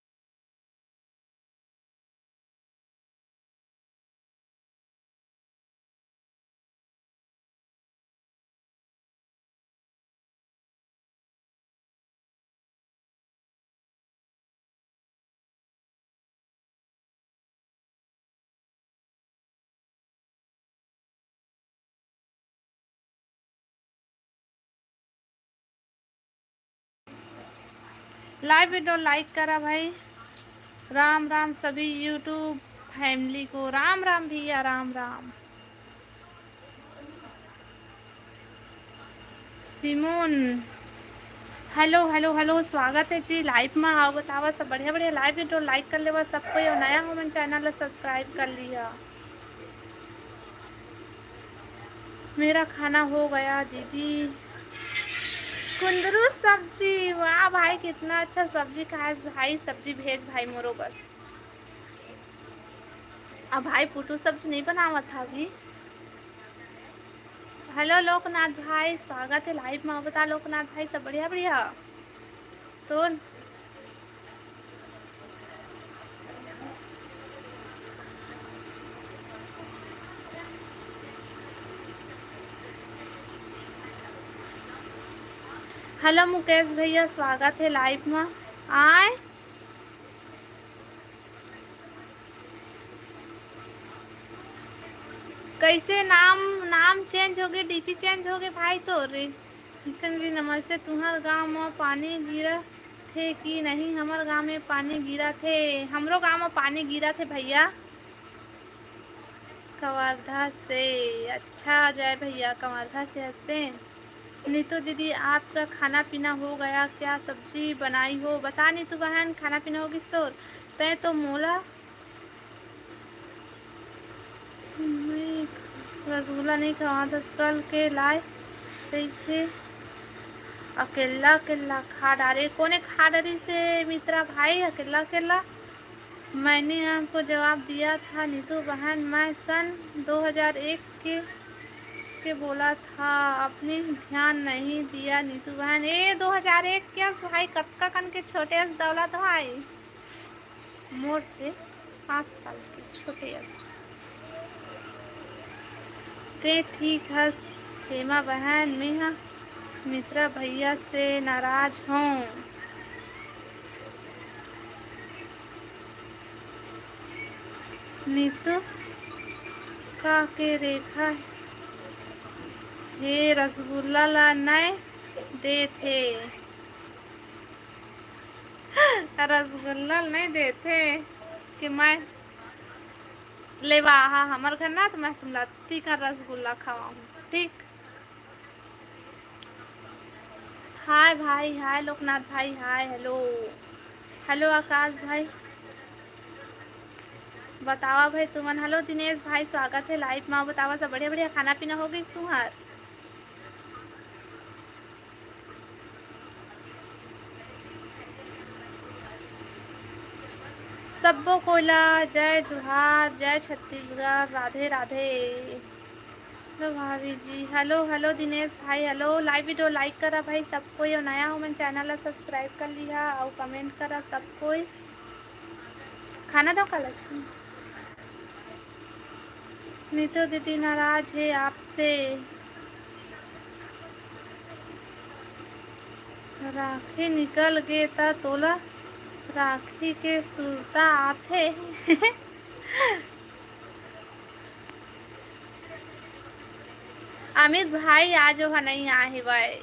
लाइव वीडियो लाइक करा भाई। राम राम सभी YouTube फैमिली को, राम राम भैया, Ram Ram. Simon, hello hello hello, स्वागत है जी लाइव में। आओ बतावा सब बढ़िया बढ़िया लाइव वीडियो लाइक कर लेवा सब कोई, और नया हो मन चैनल ला सब्सक्राइब कर लिया। मेरा खाना हो गया दीदी। कुंदरू सब्जी, वाह भाई, कितना अच्छा सब्जी खाए भाई, सब्जी भेज भाई मोरो बर। अब भाई पुटू सब्जी नहीं बनावत था अभी। हेलो लोकनाथ भाई, स्वागत है लाइव में। बता लोकनाथ भाई, सब बढ़िया बढ़िया? तो हेलो मुकेश भैया, स्वागत है लाइव में। आए कैसे नाम, नाम चेंज हो गए, डीपी चेंज हो गए भाई तोर रे। निकन रे नमस्ते, तुहर गांव में पानी गिरा थे कि नहीं? हमर गांव में पानी गिरा थे, हमरो गांव में पानी गिरा थे भैया। कवर्धा से, अच्छा जय भैया, कवर्धा से हंसते। नीतू दीदी, आपका खाना पीना हो गया, क्या सब्जी बनाई हो? बता नीतू बहन, खाना पीना हो गिस तोर? तैं तो मोला नहीं, रसगुल्ला नहीं खवात हस, कल के लाए कइसे अकेल्ला अकेल्ला खा डारे। कोने खा डारिस हे मित्रा भाई अकेल्ला अकेल्ला? मैंने आपको जवाब दिया था नीतू बहन, मैं सन दो हज़ार एक के, के बोला था, आपने ध्यान नहीं दिया नीतू बहन। ए, दो हज़ार एक के भाई, कतका कन के छोटे अस दौलत भाई, मोर से पाँच साल के छोटे अस। ते ठीक हस हेमा बहन, मेहा मित्रा भैया से नाराज हूँ। नीतू का के रेखा हे रसगुल्ला ला नय देथे। रसगुल्ला नइ देथे कि मैं लेवा आहा हमर घर ना, तो मैं तुमला तीखा रसगुल्ला खवाऊँ, ठीक? हाय भाई, हाय लोकनाथ भाई, हाय, हेलो, हेलो आकाश भाई, बतावा भाई तुमन। हेलो दिनेश भाई, स्वागत है लाइव मा। बतावा सब बढ़िया, बढ़िया खाना पीना हो गइस तुंहर? सब्बो कोई ला जय जोहार, जय छत्तीसगढ़, राधे राधे। हेलो भाभी जी, हेलो, हेलो दिनेश भाई, हेलो। लाइव वीडियो लाइक करा भाई सब कोई, अउ नया हो मन चैनल ला सब्सक्राइब कर लिहा अउ कमेंट करा सब कोई। खाना दो काला जी। नीतू दीदी नाराज हे आपसे। राखी निकल गे त तोला राखी के सुरता आथे। अमित भाई आज ओहा नइ आए हे भाई।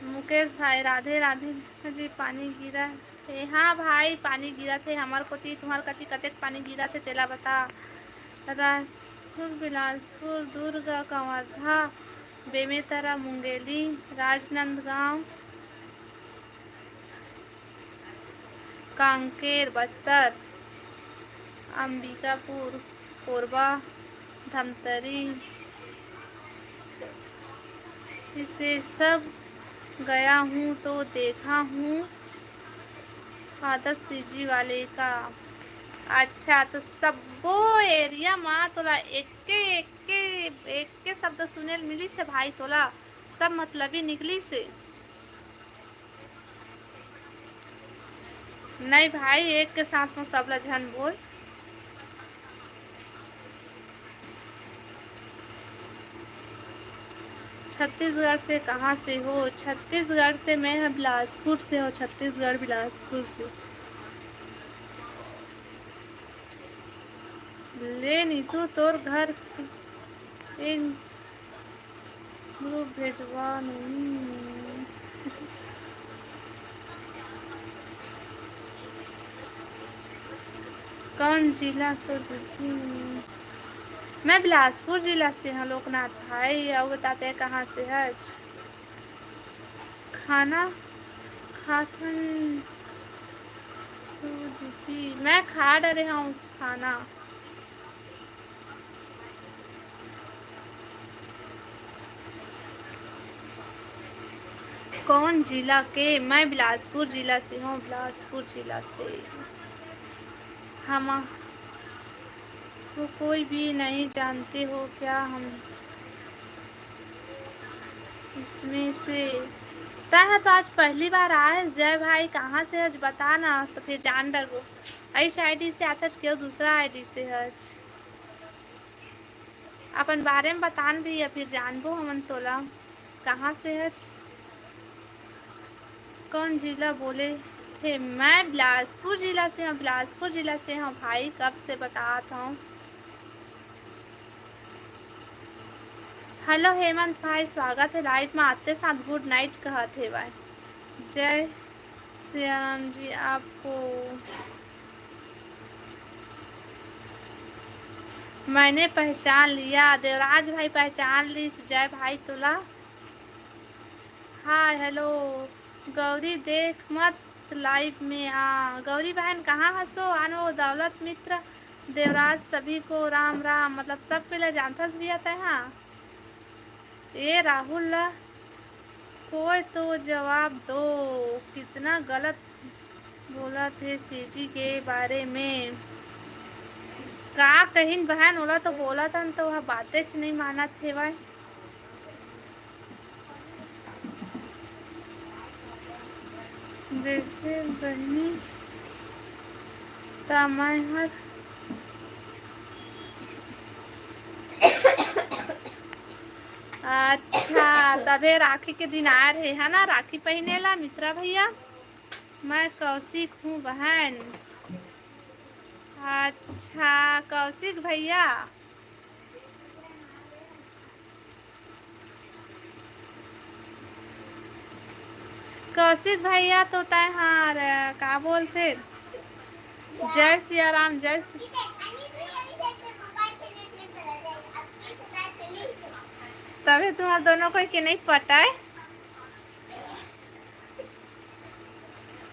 मुकेश भाई राधे राधे। जी पानी गिरा थे। हाँ भाई, पानी गिरा थे हमर कोती, तुम्हर कती कतेक पानी गिरा थे तेला बता। रायपुर, बिलासपुर, दुर्ग, कवर्धा, बेमेतरा, मुंगेली, राजनांदगांव, कांकेर, बस्तर, अंबिकापुर, कोरबा, धमतरी, इसे सब गया हूँ तो देखा हूँ आदत सीजी वाले का। अच्छा, तो सब्बो एरिया मा तोला एके, एके, एके शब्द सुने ल मिलिस हे भाई, तोला सब मतलबी निकलिस हे। नहीं भाई, एक के साथ में सब ला झन बोल। छत्तीसगढ़ से कहाँ से हो? छत्तीसगढ़ से, मैं ह बिलासपुर से हूँ, छत्तीसगढ़ बिलासपुर से। ले नीतू, तोर घर के एक ग्रुप भेजवा नहीं। कौन जिला तो दीदी? मैं बिलासपुर जिला से हूँ लोकनाथ भाई, अउ बताते कहाँ से है? खाना खाथन तो दीदी, मैं खा डरे हूँ खाना। कौन जिला के? मैं बिलासपुर जिला से हूँ, बिलासपुर जिला से। हम को कोई भी नहीं जानते हो क्या? हम इसमें से तैं ह तो आज पहली बार आए। जय भाई, कहाँ से हज बता ना, तो फिर जान डरबो। ऐस आईडी से आथच, केहू दूसरा आईडी से हज। अपन बारे में बतान भैया, फिर जानबो हमन तोला कहाँ से हच, कौन जिला बोले थे। मैं बिलासपुर जिला से हूँ, बिलासपुर जिला से हूँ भाई, कब से बतात हूँ। हेलो हेमंत भाई, स्वागत है लाइव में। आते साथ गुड नाइट कहत हे भाई। जय सियाराम जी आपको। मैंने पहचान लिया, देवराज भाई पहचान लीस, जय भाई तोला। हाय हेलो गौरी, देख मत लाइव में आ। गौरी बहन कहाँ हसो? आनो दौलत मित्र, देवराज, सभी को राम राम, मतलब सब के ला जानथस भी आता है। हाँ, ए राहुल ला कोई तो जवाब दो, कितना गलत बोलत हे सीजी के बारे में। का कहिन बहन, ओला तो बोलत हन तो वह बातेच नइ मानत हेवय। जैसे बहिनी त मैं हर अच्छा, तभे राखी के दिन आए रहे है ना, राखी पहिने ला मित्रा भैया। मैं कौशिक हूँ बहन। अच्छा कौशिक भैया, कौशिक भैया तो तय हार का बोलते, जय सिया राम, जय सि- तभी तुम्हार दोनों कोई के नहीं पटाए।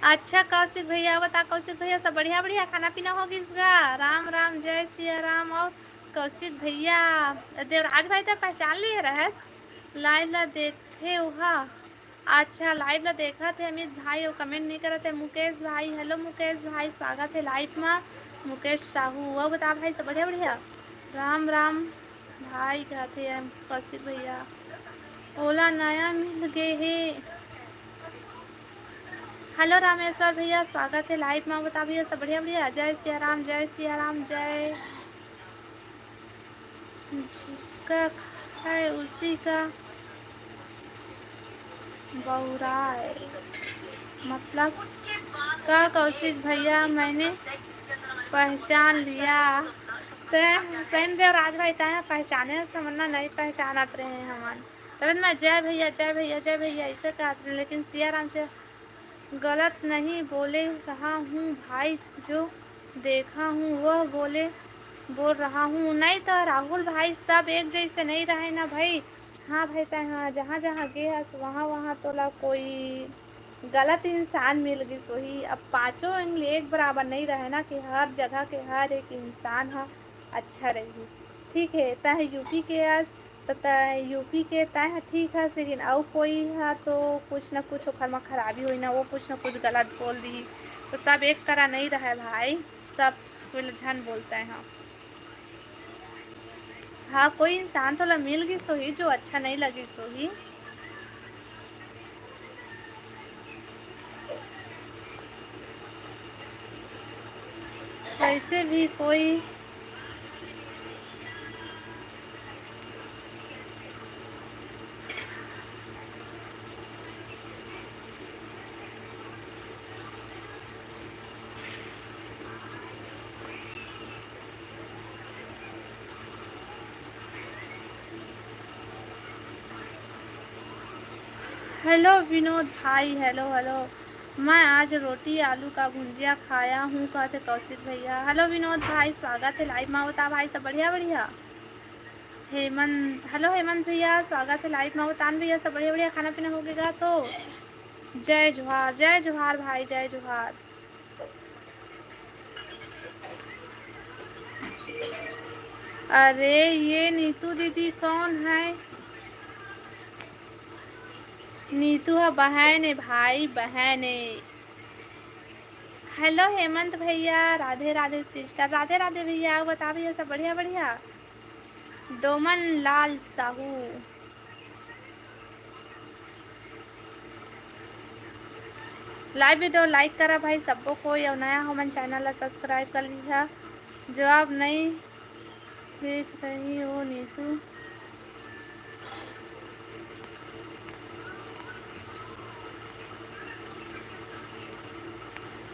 अच्छा कौशिक भैया, बता कौशिक भैया, सब बढ़िया? बढ़िया खाना पीना हो गिस गा? राम राम, जय सिया राम। और कौशिक भैया, देवराज भाई तो पहचान लिए रहस, लाइव ला देखथे ओहा। अच्छा, लाइव ला देखत हे अमित भाई, वो कमेंट नहीं करत हे। मुकेश भाई, हेलो मुकेश भाई, स्वागत है लाइव मा। मुकेश साहू, वो बता भाई, सब बढ़िया? बढ़िया। राम राम भाई, कहते हैं कौशिक भैया, ओला नया मिल गए हे। हेलो रामेश्वर भैया, स्वागत है लाइव मा। बता भैया, सब बढ़िया? बढ़िया। जय सिया राम, जय सिया राम, जय। जिसका है उसी का बौराए। मतलब का कौशिक भैया, मैंने पहचान लिया। तय सही में देवराज भाई, तय पहचाने से, वरना नहीं पहचानत रहे हमन। तब मैं जय भैया, जय भैया, जय भैया ऐसे कहत रहे, लेकिन सिया राम से गलत नहीं बोले रहा हूँ भाई, जो देखा हूँ वह बोले, बोल रहा हूँ। नहीं तो राहुल भाई, सब एक जैसे नहीं रहे ना भाई। हाँ भाई, तय हाँ, जहाँ जहाँ गे हस, वहाँ वहाँ तोला कोई गलत इंसान मिल गिस होही। अब पाँचों उंगली एक बराबर नहीं रहे ना, कि हर जगह के हर एक इंसान ह अच्छा रही। ठीक है, तय यूपी के अस, त तय यूपी के तय ह ठीक हस, लेकिन अउ कोई ह तो कुछ न कुछ ओखर म खराबी होही ना, वो कुछ न कुछ गलत बोल दिही, तो सब एक तरह नहीं रहे भाई, सब कोई ल झन बोलते हैं। हाँ, कोई इंसान तोला मिल गिस होही जो अच्छा नहीं लगिस होही। वैसे भी कोई हेलो विनोद भाई, हेलो, हेलो। मैं आज रोटी आलू का भुंजिया खाया हूँ, कहते कौशिक भैया। हेलो विनोद भाई, स्वागत है लाइव मा। बता भाई, सब बढ़िया? बढ़िया। हेमंत, हेलो हेमंत भैया, स्वागत है लाइव मा। बतान भैया, सब बढ़िया? बढ़िया। खाना पीना हो गया तो? जय जोहार, जय जोहार भाई, जय जोहार। अरे, ये नीतू दीदी कौन है? नीतू ह बहन है भाई, बहन है। हेलो हेमंत भैया, राधे राधे सिस्टर, राधे राधे भैया। बता भैया, सब बढ़िया? बढ़िया। डोमन लाल साहू। लाइव वीडियो लाइक करा भाई सब्बो कोई, अउ नया हमन चैनल ला सब्सक्राइब कर लिहा। जवाब नहीं देख रही हो नीतू।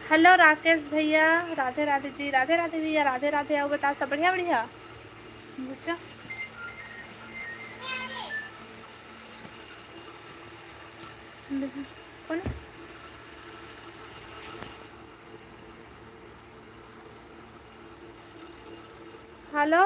हेलो राकेश भैया, राधे राधे जी। राधे राधे भैया, राधे राधे। अउ बता, सब बढ़िया? बढ़िया। बुझा? कौन? हेलो।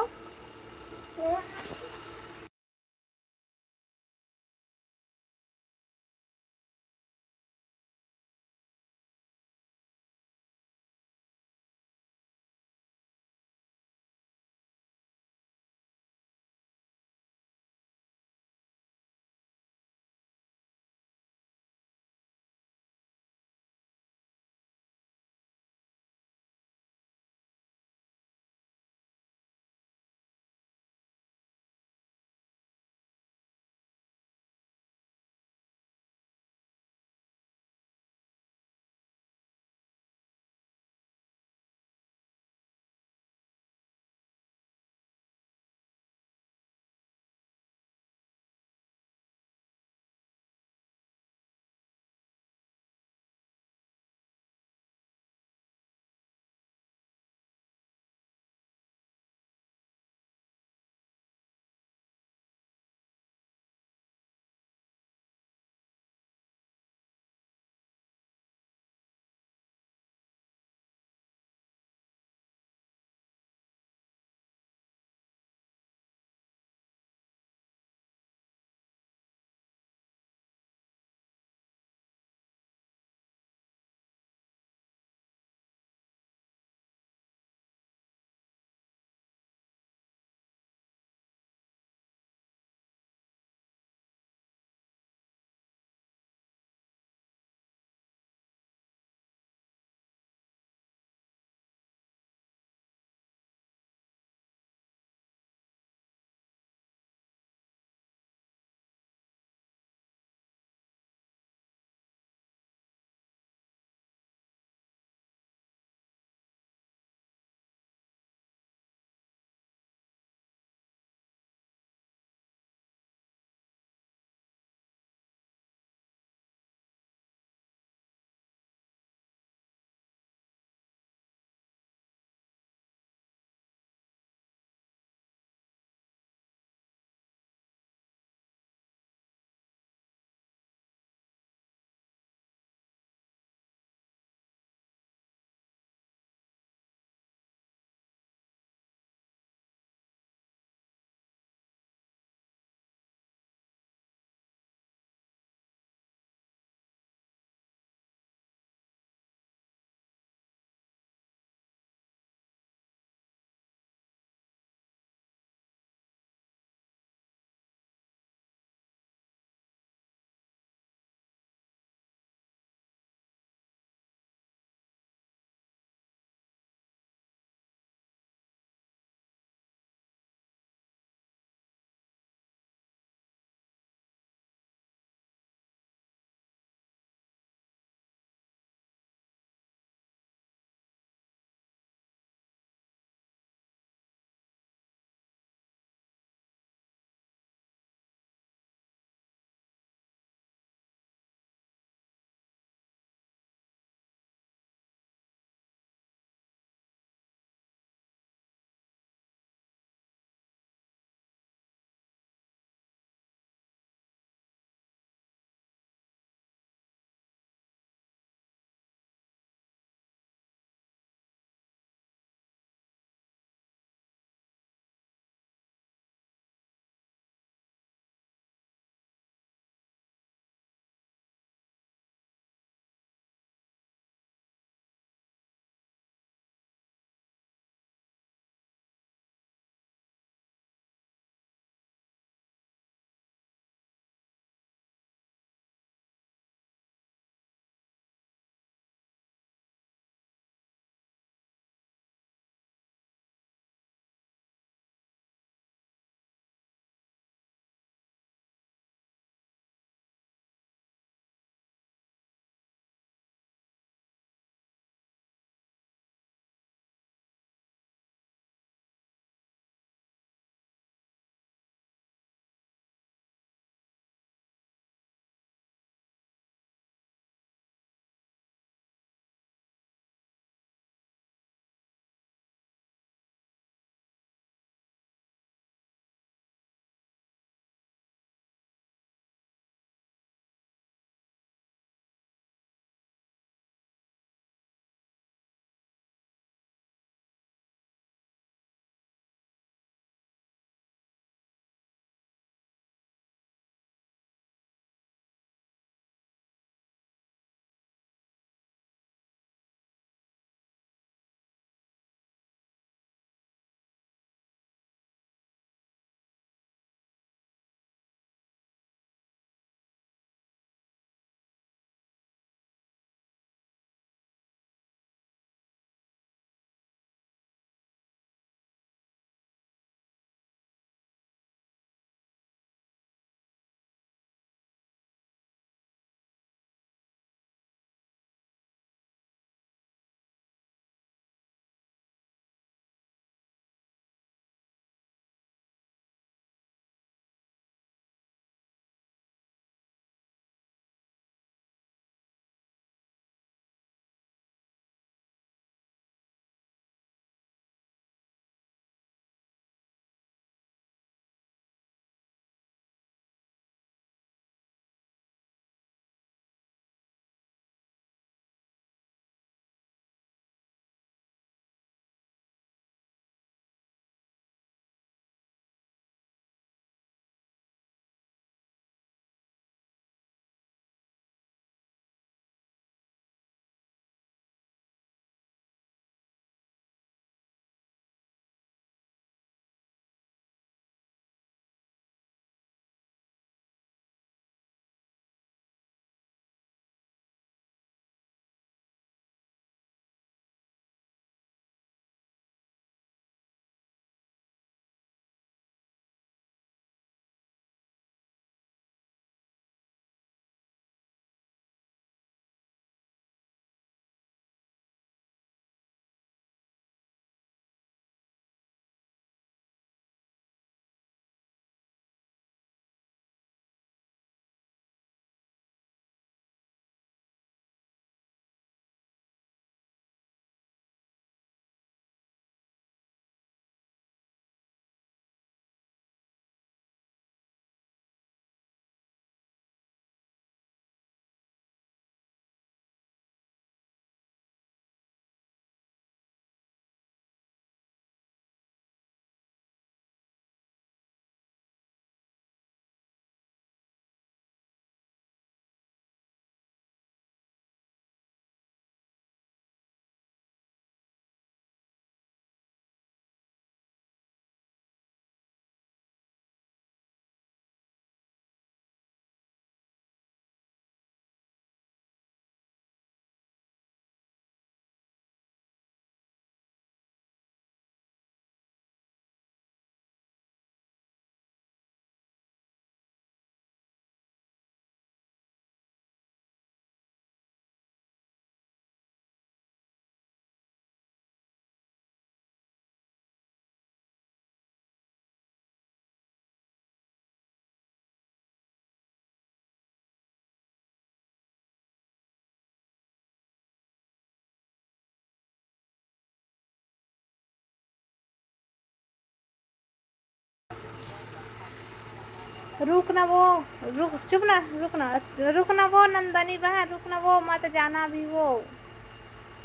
रुक ना वो, रुक, चुप ना, रुक ना, रुक ना वो नंदनी बहन, रुक ना वो, मत जाना अभी वो,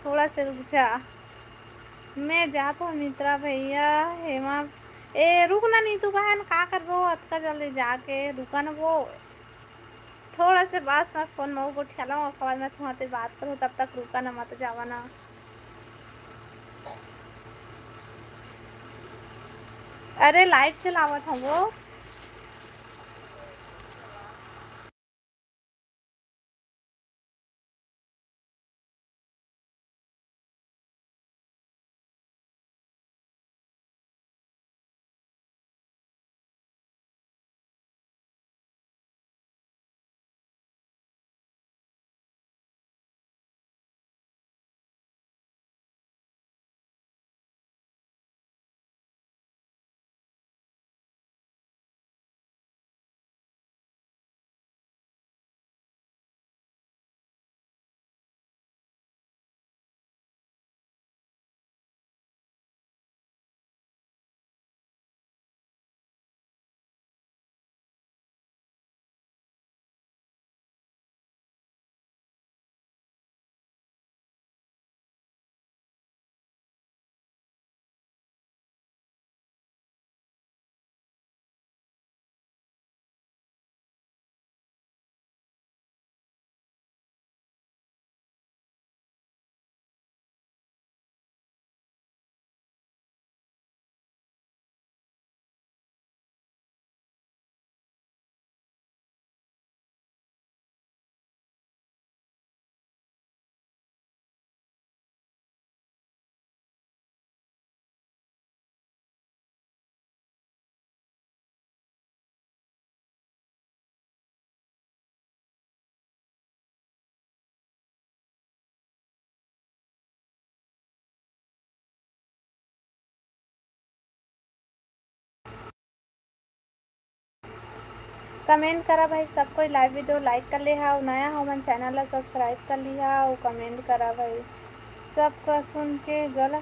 थोड़ा से रुक जा। मैं जात हूँ मित्रा भैया, हेमा, ए, रुक ना नीतू बहन, का करबो अतका जल्दी जाके, रुका ना वो। थोड़ा से बस मैं फोन म गोठियाला, ओकर बाद मैं तुमसे बात करूँ, तब तक रुका ना, मत जावा ना। अरे लाइव चलावत हूँ वो। कमेंट करा भाई, सब कोई लाइव वीडियो लाइक कर ले हा, नया हो मन चैनल ला सब्सक्राइब कर लिहा, अउ कमेंट करा भाई, सबका सुन के गला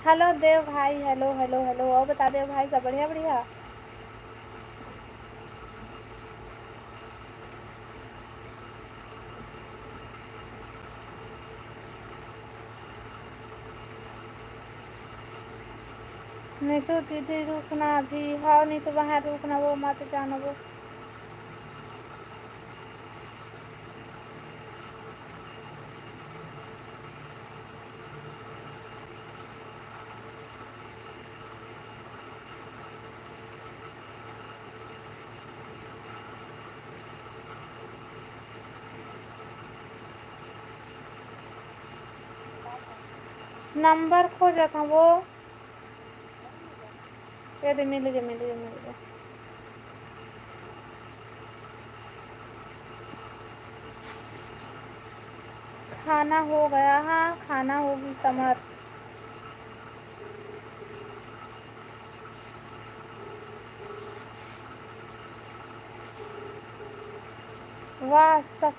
हेलो देव भाई, हेलो, हेलो, हेलो। अउ बता देव भाई, सब बढ़िया, बढ़िया? नहीं तो दीदी रुकना अभी, हाँ, नहीं तो बाहर रुकना, वो मत जाना वो। नंबर खोजत हवं वो। ये दे, मिल गए, मिल गए, मिल गए। खाना हो गया, हाँ, खाना होगी समर। वाह, सब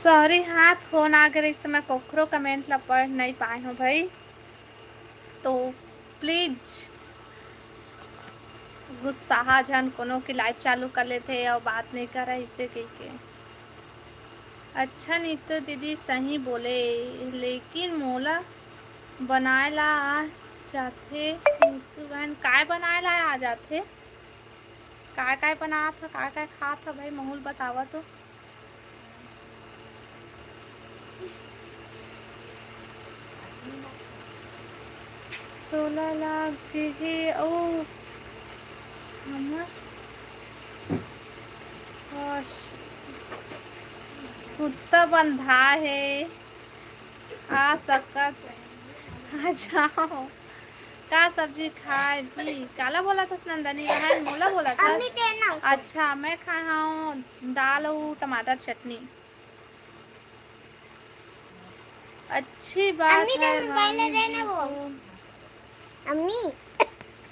सॉरी, हाँ, फोन आ गे रहिस त मैं कोखरो कमेंट ला पढ़ नहीं पाए हूँ भाई। तो प्लीज गुस्साहा झन कोनो के लाइव चालू कर लेथे अउ बात नहीं करे इसे कहिके। अच्छा नीतू दीदी सही बोले, लेकिन मोला बनाए ला आ जाथे। नीतू बहन, काय बनाए ला आ जाथे? काय काय बनात ह, काय काय खात ह भाई, महूल बतावा तो। तोला लाग गे हे, ओ, हमर, बस, कुत्ता बंधा हे, आ सकत, आ जाओ। का सब्जी खाए भी? काला बोला थस नंदनी बहन, मोला बोला थस? अच्छा, मैं खाए हूँ दाल अउ टमाटर चटनी। अच्छी बात अम्मी, है, तेरे मोबाइल मामी दे जी ना वो। को अम्मी,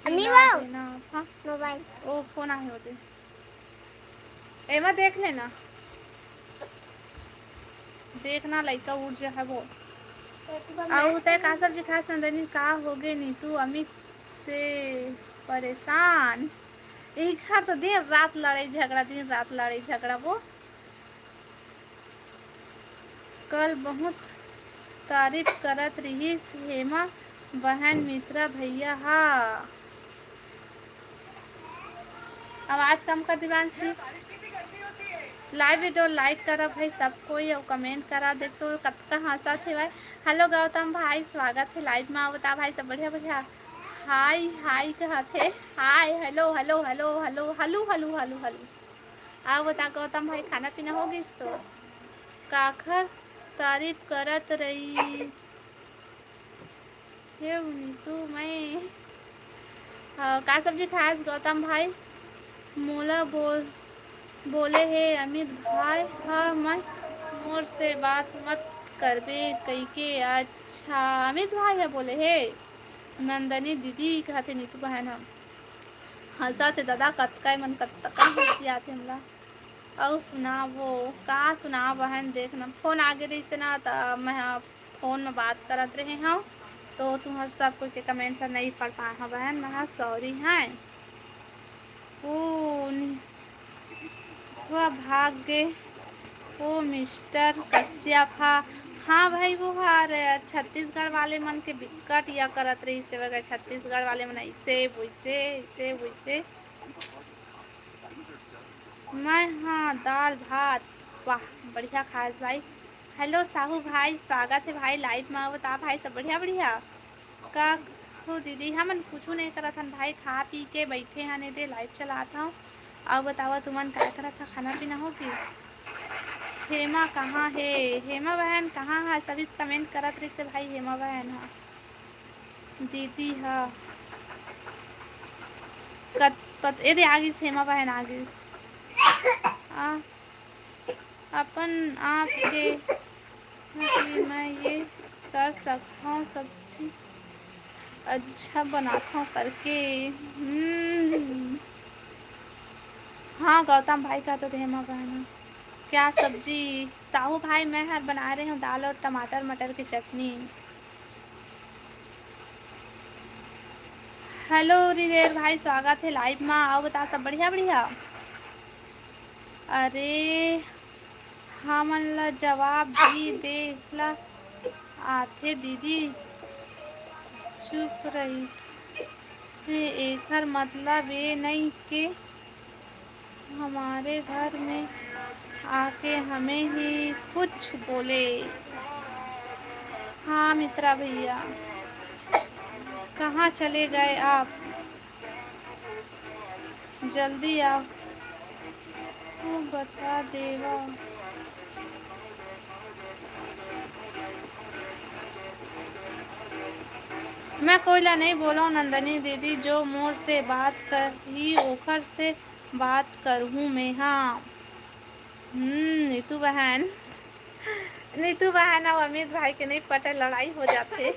अम्मी, मिला वो। देना, हाँ। मोबाइल। ओ, फोन आए होते। एमा देख लेना। देखना, लइका उठ जा है वो। अउ तय का सब्जी खास नंदनी, का होगे नीतू अमित से परेशान? एक घर तो दिन रात लड़ाई झगड़ा, दिन रात लड़ाई झगड़ा वो। कल बहुत तारीफ करत रिहिस हेमा बहन मित्रा भैया हा। आवाज कम कर दिवांशी। लाइव वीडियो लाइक करा भाई सब कोई, अउ कमेंट करा। देख तो कतका हंसत हे भाई। हेलो गौतम भाई, स्वागत है लाइव में। बता भाई सब बढ़िया बढ़िया। हाय हाय कहत हे। Hi, hello hello hello hello hello hello hello hello. आ बता गौतम भाई, खाना पीना हो गिस तो? काखर तारीफ करत रही हे नीतू मैं। हाँ, का सब्जी खास गौतम भाई? मोला बोल, बोले हे अमित भाई, हाँ, मैं मोर से बात मत करबे कहिके। अच्छा, अमित भाई हे बोले हे, नंदनी दीदी कहते नीतू बहन हम। हंसा थे दादा, कतका मन कतका हंसी आथे हमला। अउ सुनावो, का सुनाव बहन, देख ना, फोन आगे रहिस ना, त मैं ह फोन में बात करत रहे हव, तो तुहर सब कोई के कमेंट ला नहीं पढ़ पाए हव बहन, मैं ह सॉरी है। ओ नि-, वह भाग गे, ओ मिस्टर कश्यप हा। हाँ भाई, वो हा रे, छत्तीसगढ़ वाले मन के बिकट या करत रहिस हे, छत्तीसगढ़ वाले मन ऐसे वैसे, ऐसे वैसे। मैं हाँ दाल भात। वाह, बढ़िया खास भाई। हेलो साहू भाई, स्वागत है भाई लाइव में। बता भाई, सब बढ़िया बढ़िया? का हो दीदी, हमन कुछू नहीं करत हन भाई, खा पी के बैठे हन, एदे लाइव चलात हव। अउ बतावा तुमन का करत हा, खाना पीना हो गिस? हेमा कहाँ हे? हेमा बहन कहाँ हा? सभी कमेंट करत रहिस हे भाई, हेमा बहन हा। दीदी हा कत पत, एदे आ गिस, हेमा बहन आ गिस। आ, अपन आप के कि मैं ये कर सकथव, सब्जी अच्छा बनाथव करके। हम्म। हाँ, गौतम भाई कहत हे, हेमा बहन, क्या सब्जी? साहू भाई, मैं हर बना रहे हूँ दाल और टमाटर मटर की चटनी। हेलो रिदेर भाई, स्वागत है लाइव मा। अउ बता, सब बढ़िया बढ़िया? अरे, हमन ला जवाब भी दे ला आथे दीदी। चुप रही। एकर मतलब ये नहीं के हमारे घर में आके हमें ही कुछ बोले। हाँ मित्रा भैया, कहाँ चले गए आप? जल्दी आओ, तू बता देवा। मैं कोई ला नहीं बोलव नंदनी दीदी, जो मोर से बात करही ओखर से बात करहूँ मैं। हाँ। हम्म, नीतू बहन, नीतू बहन अउ अमित भाई के नहीं पटे, लड़ाई हो जाथे।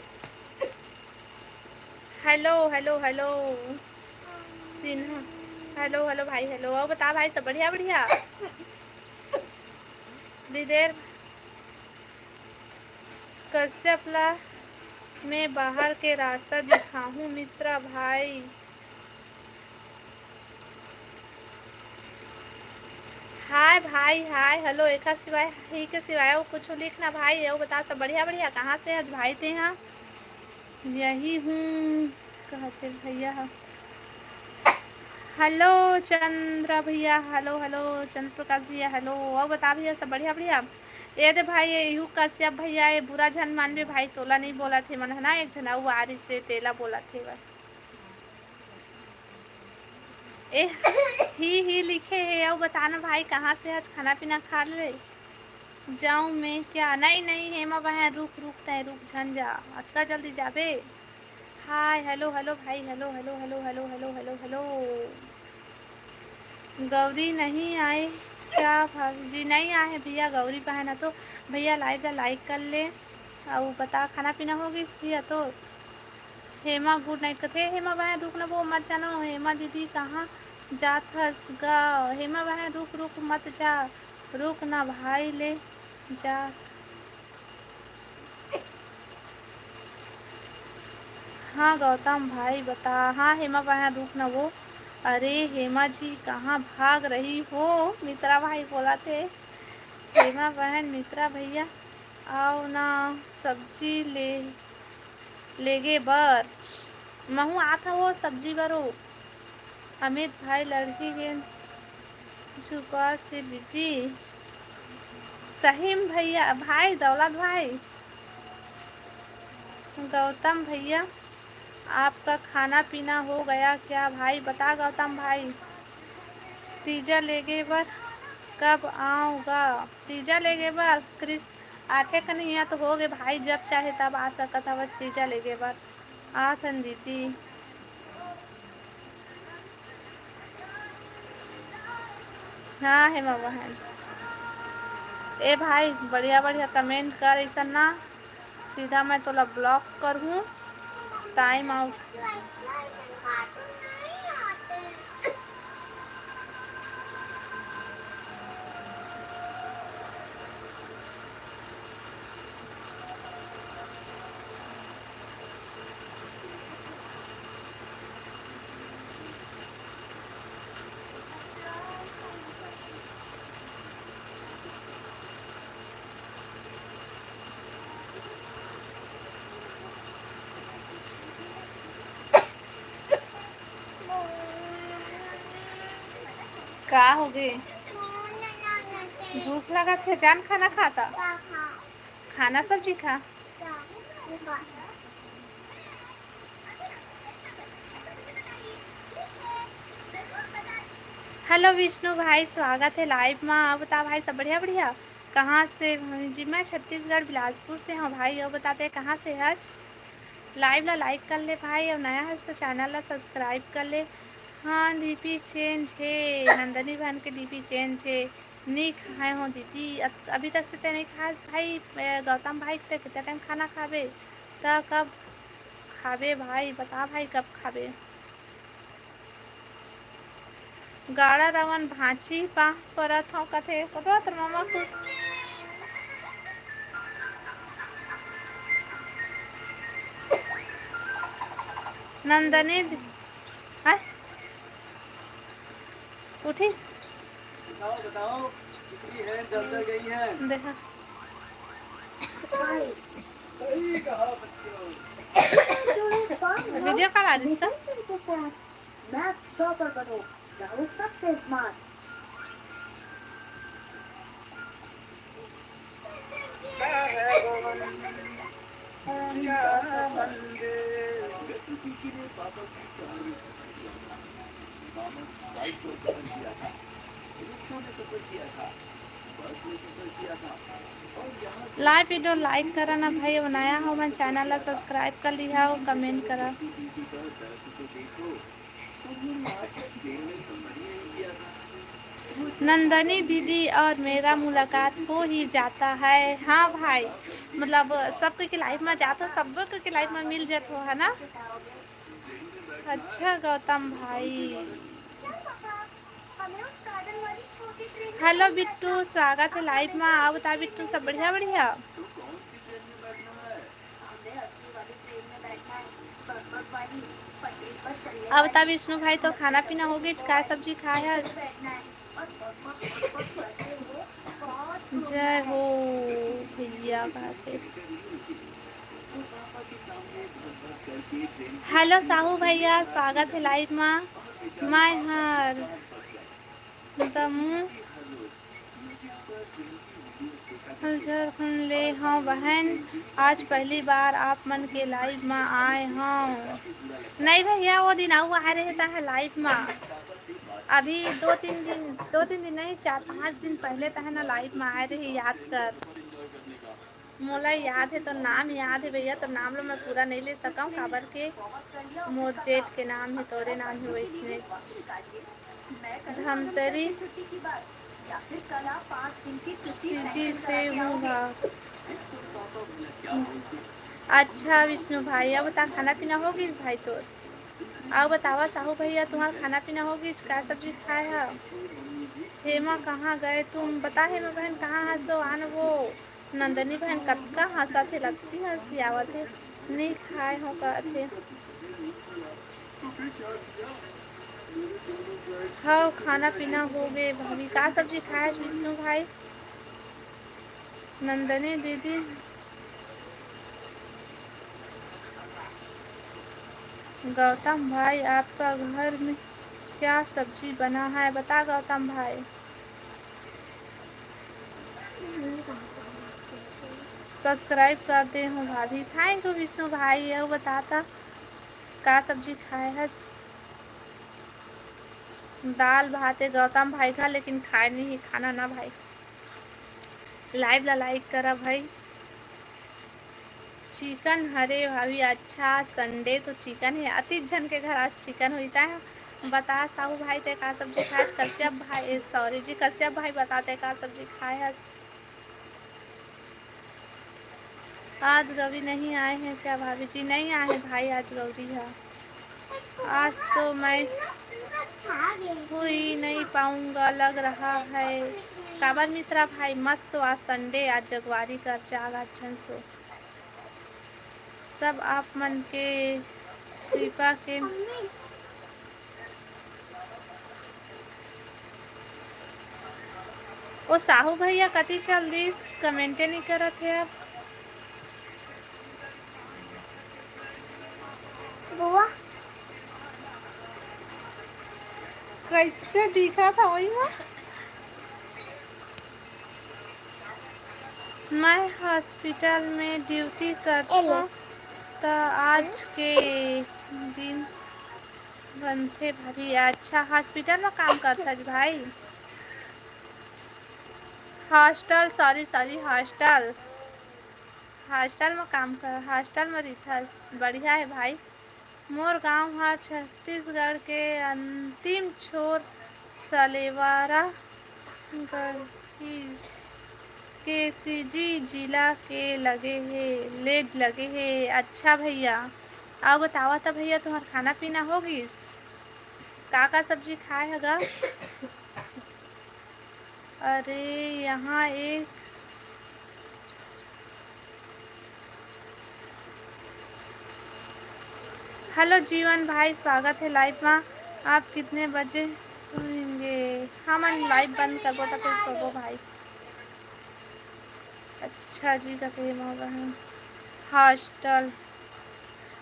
Hello hello hello Sinha, hello hello भाई, हेलो। अउ बता भाई, सब बढ़िया बढ़िया? रिदेर, कश्यप ला मैं बाहर के रास्ता दिखाहूँ मित्रा भाई। हाय भाई, हाय, हेलो, एकर सिवाय, ही के सिवाय अउ कुछो लिख ना भाई, अउ बता सब बढ़िया, बढ़िया, कहाँ से हस भाई तेहा? यही हूँ, कहत हे भैया ह। हेलो चंद्र भैया, हेलो, हेलो चंद्र प्रकाश भैया, हेलो, अउ बता भैया सब बढ़िया, बढ़िया? ए दे भाई, ए यू कश्यप भैया, ए बुरा झन मानबे भाई, तोला नहीं बोलत हे मन, है ना, एक झन अउ आ रिसे, तेला बोलत हे बस। ए, ही, ही लिखे हे, अउ बता ना भाई, कहाँ से आज खाना पीना खा ले? जाऊँ मैं क्या? नहीं, नहीं, हेमा बहन, रुक, रुक, तैं रुक, झन जा, अतका जल्दी जाबे? हाय, हेलो, हेलो भाई, hello, hello, hello, hello, hello, hello, hello. Gauri नहीं आए क्या भाभी जी? नहीं आए हैं भैया, गौरी बहन है तो। भैया live ला like कर ले, अउ बता खाना पीना हो गइस भैया तो। हेमा good night कथे। हेमा बहन रुक ना वो, मत जाना। हेमा दीदी कहाँ जात हस गा? हेमा बहन रुक, रुक मत जा, रुक ना भाई ले जा। हाँ गौतम भाई बता। हाँ हेमा बहन रुक ना वो। अरे हेमा जी कहाँ भाग रही हो? मित्रा भाई बोलत हे। हेमा बहन, मित्रा भैया, आओ ना सब्जी ले, लेगे बर। महूँ आत हवो सब्जी बर ओ। अमित भाई लड़की के झुका से दीदी। सहीम भैया, भाई दौलत भाई, गौतम भैया, आपका खाना पीना हो गया क्या भाई? बता गौतम भाई, तीजा लेगे बर कब आऊँगा? तीजा लेगे बर कृष्ण आथे कन्हैया तो होगे भाई, जब चाहे तब आ सकत हवस तीजा लेगे बर। आथन दीदी। हाँ हेमा बहन। ए भाई, बढ़िया बढ़िया comment कर, अइसन ना सीधा मैं तोला block करहूँ। Time out। का होगे? भूख लगत हे, जा न खाना खा त। खाना सब्जी खा। Hello विष्णु भाई, स्वागत हे live मा। अउ बता भाई, सब बढ़िया बढ़िया? कहाँ से? जी, मैं छत्तीसगढ़ बिलासपुर से हूँ भाई। अउ बता तैं कहाँ से हच? Live ला like कर ले भाई, अउ नया हस तो channel ला subscribe कर ले। हाँ, DP change हे, नंदनी बहन के DP change हे। नी खाए हो दीदी, अत-, अभी तक से तैं नहीं खास भाई। ए, गौतम भाई, तैं कितना time खाना खाबे? त कब खाबे भाई? बता भाई, कब खाबे? गाड़ा रवन भांची पाँव परत हव कथे, कतो तोर ममा खुश। नंदनी दि-, हैं? उठिस? बताओ, बताओ, कितनी है, डर डर गई है। देखा। सही कहा बच्चों। Video call आ रही इसका? Maths topper बनो, रहो सबसे smart। Live video like करा ना भाई, अउ नया हो मन channel ला subscribe कर लिहा अउ comment करा। नंदनी दीदी और मेरा मुलाकात हो ही जाता है। हाँ भाई, मतलब सबके के live में जात हो, सबके के live में मिल जात हो, है ना? अच्छा गौतम भाई, hello बिट्टू, स्वागत है live में। अउ बता बिट्टू, सब बढ़िया बढ़िया? अब बता विष्णु भाई, तोर खाना पीना हो गइस? का सब्जी खाए हस? जय हो भैया, का थे। हेलो साहू भैया, स्वागत हे लाइव मा। मैं हर दमू झारखंड ले हव बहन, आज पहली बार आप मन के लाइव मा आए हव। नहीं भैया, वो दिन अउ आए रहे तहे लाइव मा। अभी दो तीन दिन, दो तीन दिन नहीं, चार पाँच दिन पहले तहे ना लाइव मा आए रहे, याद कर। मोला याद हे, तोर नाम याद हे भैया, तोर नाम ला मैं पूरा नहीं ले सकंव, काबर के मोर जेठ के नाम हे, तोरे नाम हे वैसने। धमतरी सिटी से हूँ गा। अच्छा विष्णु भाई, अब बता, खाना पीना हो गइस भाई तोर? अउ बतावा साहू भैया, तुम्हार खाना पीना हो गइस? का सब्जी खाए हा? हेमा कहाँ गए तुम? बता हेमा बहन, कहाँ हसो? आन वो नंदनी बहन कतका हंसत हे, लगती हंसी आवत हे। नहीं खाए हो कहत हे। हव, खाना पीना हो गे भाभी। का सब्जी खाए विष्णु भाई? नंदनी दीदी, गौतम भाई, आपका घर में क्या सब्जी बना है, बता गौतम भाई। सब्सक्राइब कर दे हूँ भाभी। थैंक यू विष्णु भाई। अउ बता ता का सब्जी खाए हस? दाल भात हे गौतम भाई का, लेकिन खाए नहीं हे खाना ना भाई। लाइव ला लाइक करा भाई। चिकन हरे भाभी, अच्छा संडे तो चिकन हे। अतीत झन के घर आज चिकन होइता है। बता साहू भाई ते का सब्जी खाए? कश्यप भाई, सॉरी जी, कश्यप भाई बता ते का सब्जी खाए हस? आज गौरी नहीं आए हैं क्या भाभी जी? नहीं आए हैं भाई आज गौरी हा। आज तो मैं हुई नहीं पाऊंगा लग रहा है। काबर मित्रा भाई, मत सो, आज संडे, आज जगवारी कर, जाग आज झन सो। सब आप मन के कृपा के। ओ साहू भैया कति चल दिस, कमेंटे नहीं करत हे अब। बुआ, कैसे दिखा था वही में? मैं हॉस्पिटल में ड्यूटी करता, त आज के दिन बनथे भाभी। अच्छा, हॉस्पिटल में काम करथस भाई? Hostel, sorry, sorry, hostel. Hostel में काम कर, हॉस्टल में रहिथस, बढ़िया है भाई। मोर गांव हर छत्तीसगढ़ के अंतिम छोर सलेवारा गढ़ीस के सीजी जिला के लगे हे, ले लगे हे। अच्छा भैया, अउ बतावा त भैया, तुम्हार खाना पीना हो गिस? का का सब्जी खाए हगा? अरे यहाँ एक हेलो जीवन भाई, स्वागत है लाइव मा। आप कितने बजे सोएंगे? हमन लाइव बंद करबो त फिर सोबो भाई। अच्छा जी, कथे मोर बहन हॉस्टल।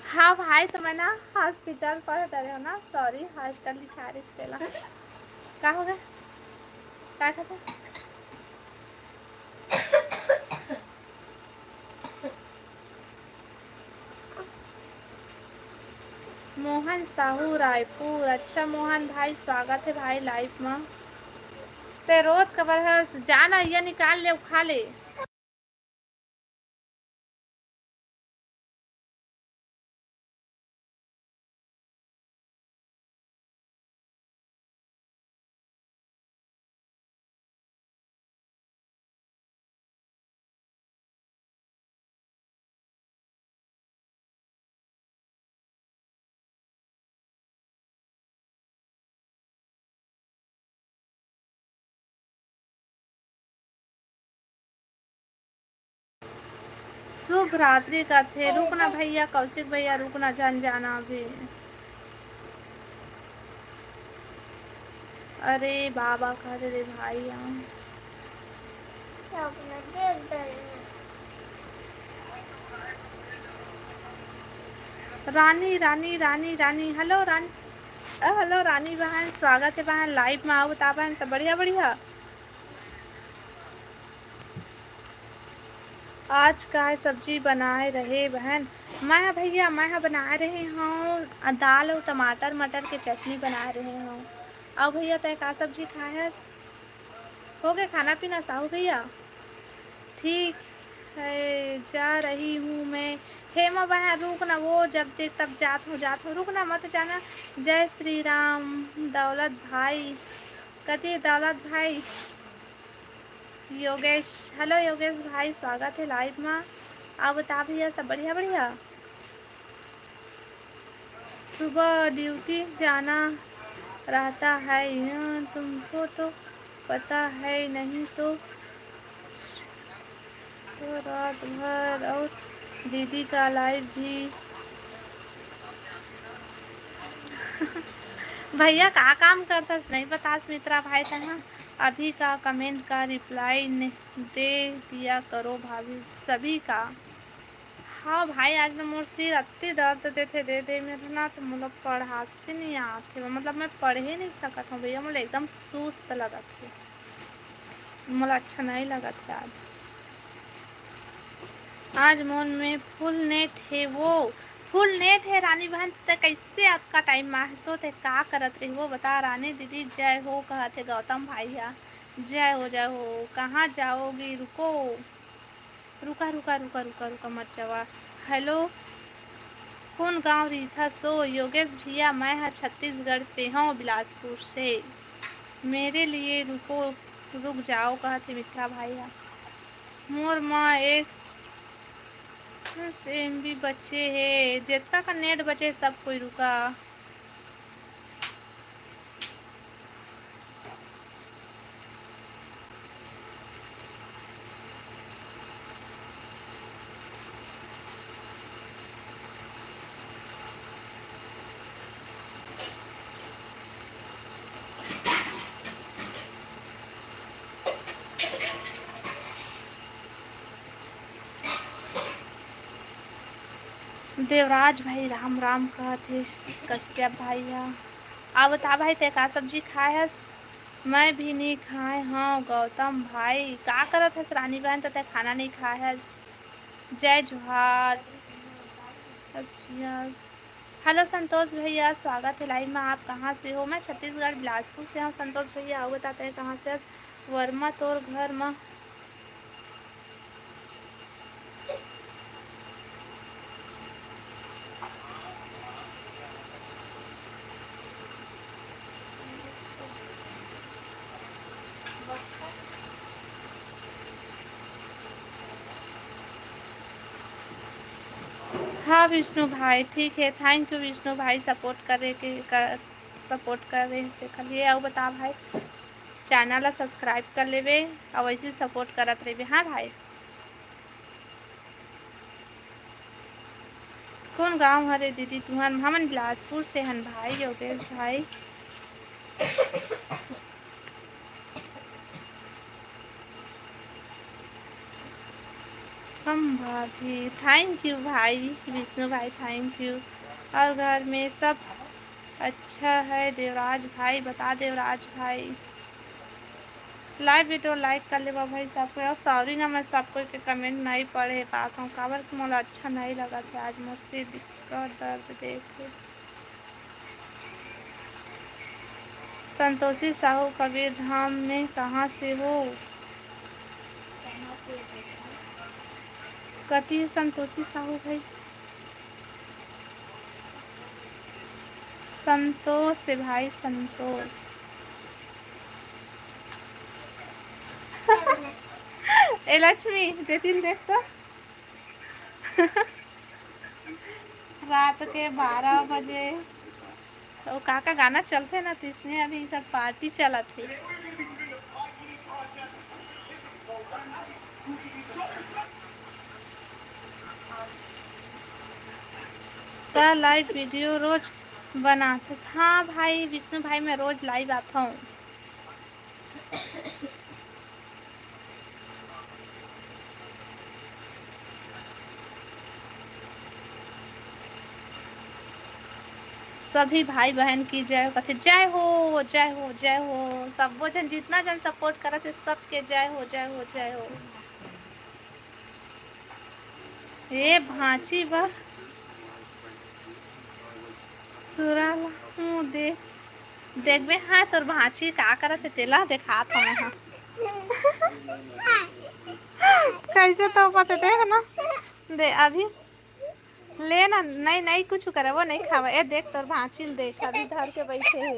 हाँ भाई, तो मैं ना हॉस्पिटल पढ़ रहे हो ना, सॉरी, हॉस्टल लिखा रहे तेला। का होगा? का कहते? मोहन साहू रायपुर। अच्छा मोहन भाई, स्वागत है भाई लाइव में। ते रोत कबर है, जाना ये निकाल ले, खा ले। शुभ रात्रि कथे। रुकना भैया, कौशिक भैया, रुकना, जान जाना अभी। अरे बाबा, का दे दे भाई, हाँ। रानी, रानी, रानी, रानी, हेलो रानी, अ, हेलो रानी बहन, स्वागत हे बहन live में। आओ बता बहन, सब बढ़िया, बढ़िया। आज का सब्जी बनाए रहे बहन? मैं ह भैया, मैं ह बनाए रहे हव, अ, दाल अउ टमाटर मटर के चटनी बनाए रहे हव। अउ भैया, तय का सब्जी खाए हस? हो गए खाना पीना साहू भैया? ठीक है, जा रही हूँ मैं। हेमा बहन, रुक ना, वो जब देख तब जात हूँ, जात हूँ, रुक ना, मत जाना। जय श्री राम दौलत भाई, कति दौलत भाई? योगेश, हेलो योगेश भाई, स्वागत है live में। आप बता भैया, सब बढ़िया, बढ़िया? सुबह ड्यूटी जाना रहता है, यहाँ तुमको तो पता है, नहीं तो, तो रात भर और दीदी का live भी। भैया, का काम करथस, नहीं बतास मित्रा भाई तैं हा? अभी का comment का reply ने दे दिया करो भाभी, सभी का। हाँ भाई, आज ना मोर सिर अत्ती दर्द देथे, दे दे मेर ना, तो मोला पढ़ासे नहीं आथे, मतलब मैं पढ़े नहीं सकत हूँ भैया, मोला एकदम सुस्त लगत हे, मोला अच्छा नहीं लगत हे आज। आज मोर में full net हे वो, full net हे रानी बहन, ते कैसे अतका time मा हे? सो ते का करत रही वो बता रानी दीदी, जय हो कहत हे गौतम भाई हा, जय हो, जय हो। कहाँ जाओगी, रुको, रुका, रुका, रुका, रुका, रुका, मत जावा। हेलो, कौन गांव रहिथा सो? योगेश भैया, मैं हर छत्तीसगढ़ से हूँ, बिलासपुर से। मेरे लिए रुको, रुक जाओ, कहत हे मित्रा भाई हा। मोर मा एक एम बी बचे हे, जेतका का net बचे, सब कोई रुका। देवराज भाई राम राम कहत हे कश्यप भाई हा। आ बता भाई, तैं का सब्जी खाए हस? मैं भी नी खाए हव गौतम भाई। का करत हस रानी बहन, त तैं खाना नहीं खाए हस? जय जोहार। बस, बस। हेलो संतोष भैया, स्वागत है live में। आप कहाँ से हो? मैं छत्तीसगढ़ बिलासपुर से हूँ संतोष भैया। अउ बता तैं कहाँ से हस? वर्मा तोर घर में। हाँ विष्णु भाई, ठीक है, thank you विष्णु भाई, support करे के कर, support करे से खलिए। अउ बता भाई, channel ला subscribe कर लेबे अउ ऐसे support करत रहिबे। हाँ भाई, कौन गांव हरे दीदी तुहर? हमन बिलासपुर से हन भाई, योगेश भाई। हम भाभी, thank you भाई, विष्णु भाई, thank you। और घर में सब अच्छा है देवराज भाई, बता देवराज भाई। Live video like कर लेवा भाई सब कोई। और sorry ना, मैं सब कोई के comment नहीं पढ़े पात हूँ, काबर कि मोला अच्छा नहीं लगत हे आज, मोर सिर दिक्कत दर्द देत हे। संतोषी साहू कबीर धाम में कहाँ से हो? कति हे संतोषी साहू भाई? संतोष हे भाई, संतोष। ए लक्ष्मी, दे तीन देख तो। रात के बारह बजे। अउ का का गाना चलथे ना, तिसने अभी सब party चलत हे। त live video रोज बनाथस? हाँ भाई विष्णु भाई, मैं रोज live आथव। सभी भाई बहन की जय हो कथे। जय हो, जय हो, जय हो। सब्बो झन, जितना झन support करत हे, सबके जय हो, जय हो, जय हो। ए भांची बा सुरा ला मुंह दे। देखबे हाँ, तोर भांची का करत हे, तेला देखात हूँ हाँ। कैसे तो पता देख ना। दे अभी। ले ना, नहीं, नहीं कुछ करे, वो नहीं खावा। ए देख तोर भांची ल देख, अभी धर के बैठे हे।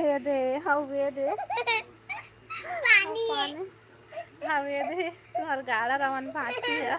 ये दे, हऊ ये दे। पानी। पानी। हऊ ये दे, तुम्हार गाड़ा रवन भांची है।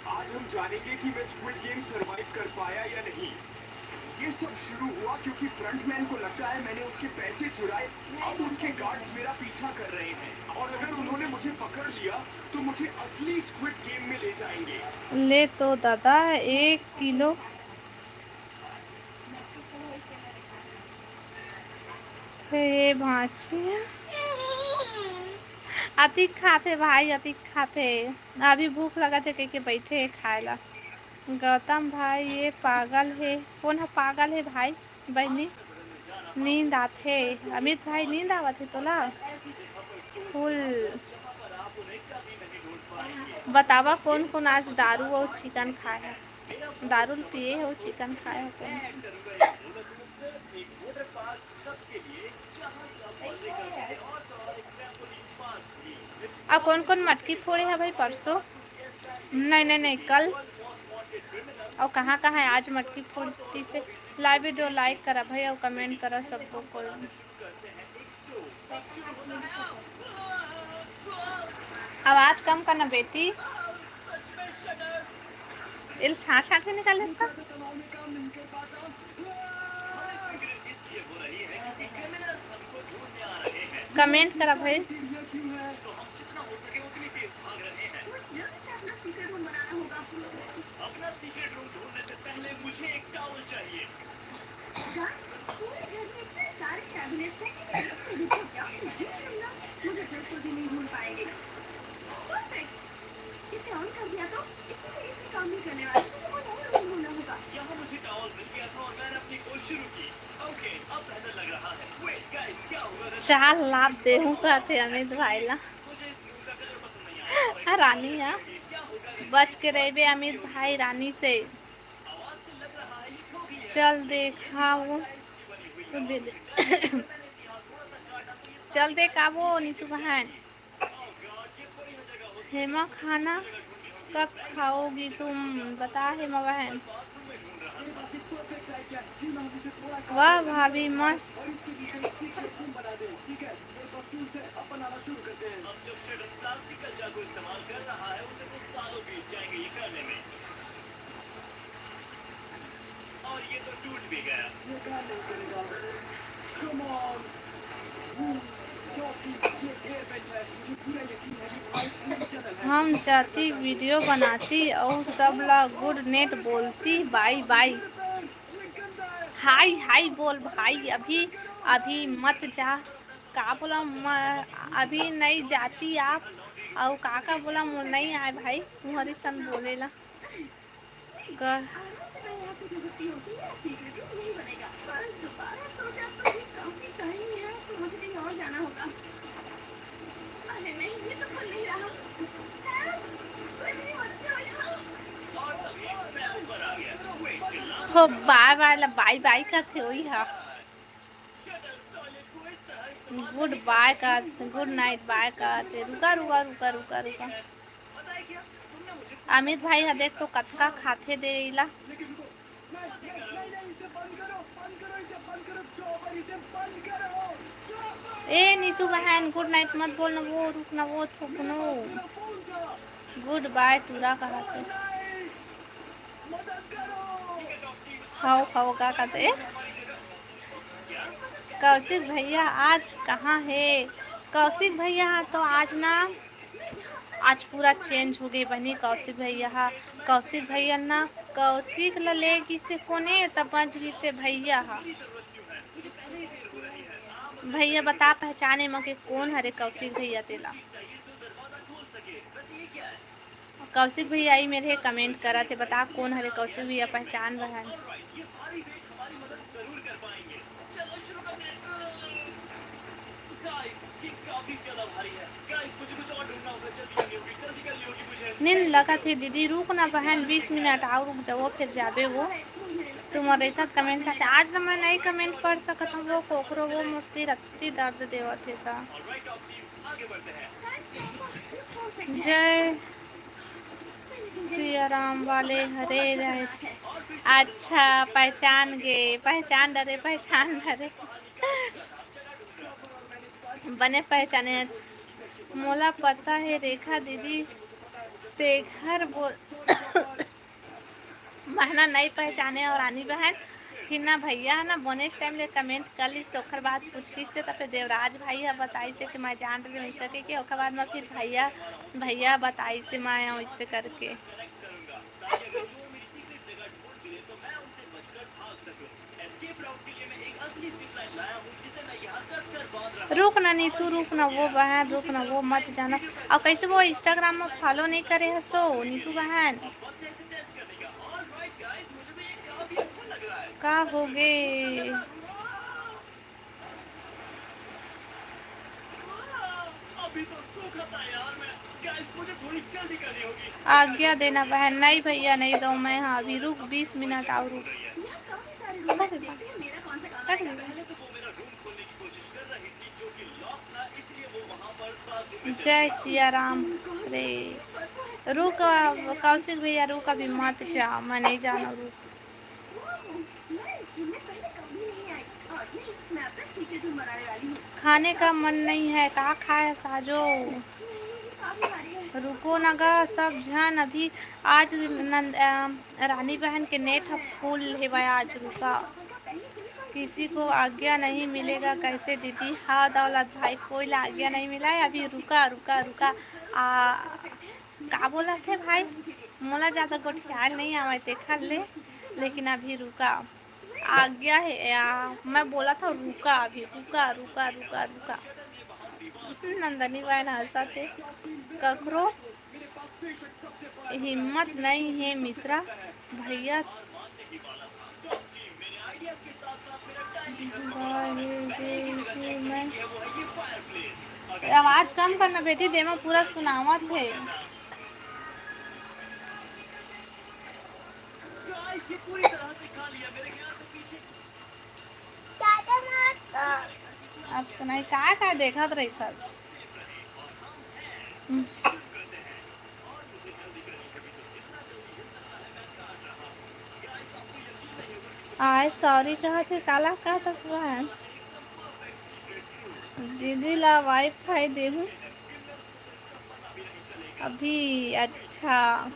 आज हम जानेंगे कि मैं स्क्विड गेम सरवाइव कर पाया या नहीं। ये सब शुरू हुआ क्योंकि फ्रंटमैन को लगता है मैंने उसके पैसे चुराए। अब उसके गार्ड्स मेरा पीछा कर रहे हैं और अगर उन्होंने मुझे पकड़ लिया तो मुझे असली स्क्विड गेम में ले जाएंगे। ले तो दादा एक किलो थे भांची। अतिक खाथे भाई, अतिक खाथे। अभी भूख लगत हे कहिके बैठे हे खाए ला। गौतम भाई ये पागल हे। कौन ह पागल हे भाई? बहिनी, नींद आथे। अमित भाई, नींद आवत हे तोला? फुल। बतावा, कौन कौन आज दारू अउ चिकन खाए हे? दारू ल पिए हो, चिकन खाए हो कौन? अउ कौन कौन मटकी फोड़े हे भाई परसों? नहीं, नहीं, नहीं, कल। अउ कहाँ कहाँ हे आज मटकी फोड़ती से? लाइव वीडियो लाइक करा भाई अउ कमेंट करा सबको कोई। आवाज कम करना बेटी। इल छाट छाट के निकाले इसका। कमेंट करा भाई। चार लात देहूं कहथे अमित भाई ला। हाँ, रानी हा, बच के रहिबे अमित भाई रानी से। चल देखाबो, चल देखाबो नीतू बहन। हेमा, खाना कब खाओगी तुम? बता हेमा बहन। वाह भाभी, मस्त। हम जाती वीडियो बनाती अउ सब ला गुड नेट बोलती। बाय बाय। हाय हाय बोल भाई, अभी अभी मत जा। का बोला म-, अभी नहीं जाती आप। अउ का का बोला, मोर नहीं आए भाई तुम्हारी सन बोले ला। कर। हो बाय बाय ला, बाय बाय कथे होई हा। गुड बाय का, गुड नाइट बाय का, ते रुका, रुका, रुका, रुका, रुका। अमित भाई हा देख तो कतका खाथे दे इला। ए नीतू बहन, गुड नाइट मत बोल ना, वो रुक ना, वो थुकनो। गुड बाय टूरा कहा के। खाओ खाओ, का कहते? कौशिक भैया आज कहाँ है? कौशिक भैया तो आज ना, आज पूरा चेंज हो गए बनी कौशिक भैया हा। कौशिक भैया ना, कौशिक ला ले गिसे कोने, तब बच गिसे भैया हा। भैया बता पहचाने म के कोन हरे कौशिक भैया तेला। कौशिक भैया आई मेरे कमेंट करा थे, बता कौन हरे कौशिक भैया पहचान रहा है। नींद लगा थे दीदी, रुक ना बहन, बीस मिनट आओ, रुक जाओ, फिर जाबे वो। तुम रहता कमेंट आते, आज ना मैं नहीं कमेंट पढ़ सकत हूँ, वो कोकरो वो मोर सिर अति दर्द देवत है ता। जय सिया राम वाले हरे राय। अच्छा, पहचान गे, पहचान डरे, पहचान डरे। बने पहचाने आज। मोला पता है रेखा दीदी, ते घर बोल। महना नहीं पहचाने और रानी बहन, फिर ना भैया है ना बोनेस टाइम ले कमेंट कर ली से, ओकर बाद पूछी से, तो फिर देवराज भाई है बताई से कि मैं जान रही हूँ सके कि ओकर बाद में फिर भैया, भैया बताई से मैं आऊँ इससे करके। रुक ना नीतू, रुक ना वो बहन, रुक ना वो मत जाना। और कैसे वो इंस्टाग्राम में फॉलो नहीं करे है सो नीतू बहन? का हो गे? आज्ञा देना बहन। नहीं भैया, नहीं दो मैं। हाँ, अभी रुक, बीस मिनट और रुक। जय सिया राम रे। रुक, कौशिक भैया, रुक, अभी मत जा, मैं नहीं जाना, रुक। खाने का मन नहीं है, का खाए साजो? रुको ना गा, सब झन अभी। आज नंद, अ, रानी बहन के नेट ह फुल हेवय आज, रुका। किसी को आज्ञा नहीं मिलेगा कैसे दीदी? हाँ दौलत भाई, कोई ला आज्ञा नहीं मिला है अभी, रुका, रुका, रुका। आ, का बोलत हे भाई, मोला ज़्यादा गोठियाल नहीं आवय तेखर ले, लेकिन अभी रुका, आज्ञा हे या, मैं बोलत हव रुका अभी, रुका, रुका, रुका, रुका। नंदनी बहन हंसत हे, ककरो हिम्मत नहीं हे मित्रा, भैया। आवाज कम करना बेटी, देमा पूरा सुनावत हे। अब सुनाई का का देखत रहिथस? आय सॉरी कहत हे, काला कहत हस बहन? दीदी ला वाईफाई देहूं अभी। अच्छा,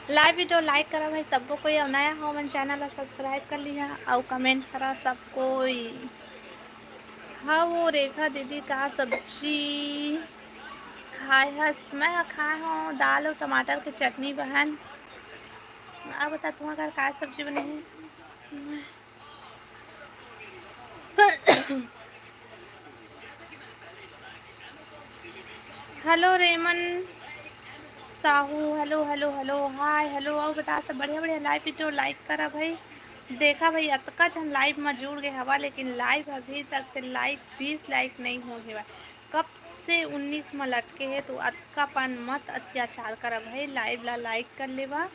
लाइव वीडियो लाइक करा भाई सबको कोई, और नया हो मन चैनल ला सब्सक्राइब कर लिहा और कमेंट करा सब कोई। हाँ वो रेखा दीदी का सब्जी खाए हस? मैं ह खाए हूँ दाल और टमाटर के चटनी बहन। आप बता तुम्हारे घर का सब्जी बने है? Hello Raman Sahu, hello hello hello, hi hello. और बता सब बढ़िया बढ़िया। लाइव वीडियो लाइक करा भाई। देखा भाई अतका झन लाइव में जुड़ गए हवा, लेकिन लाइव अभी तक से लाइक बीस लाइक नहीं हो गया। कब से उन्नीस में लटके है तो अतका पन मत अत्याचार करा भाई। लाइव ला लाइक कर लेवा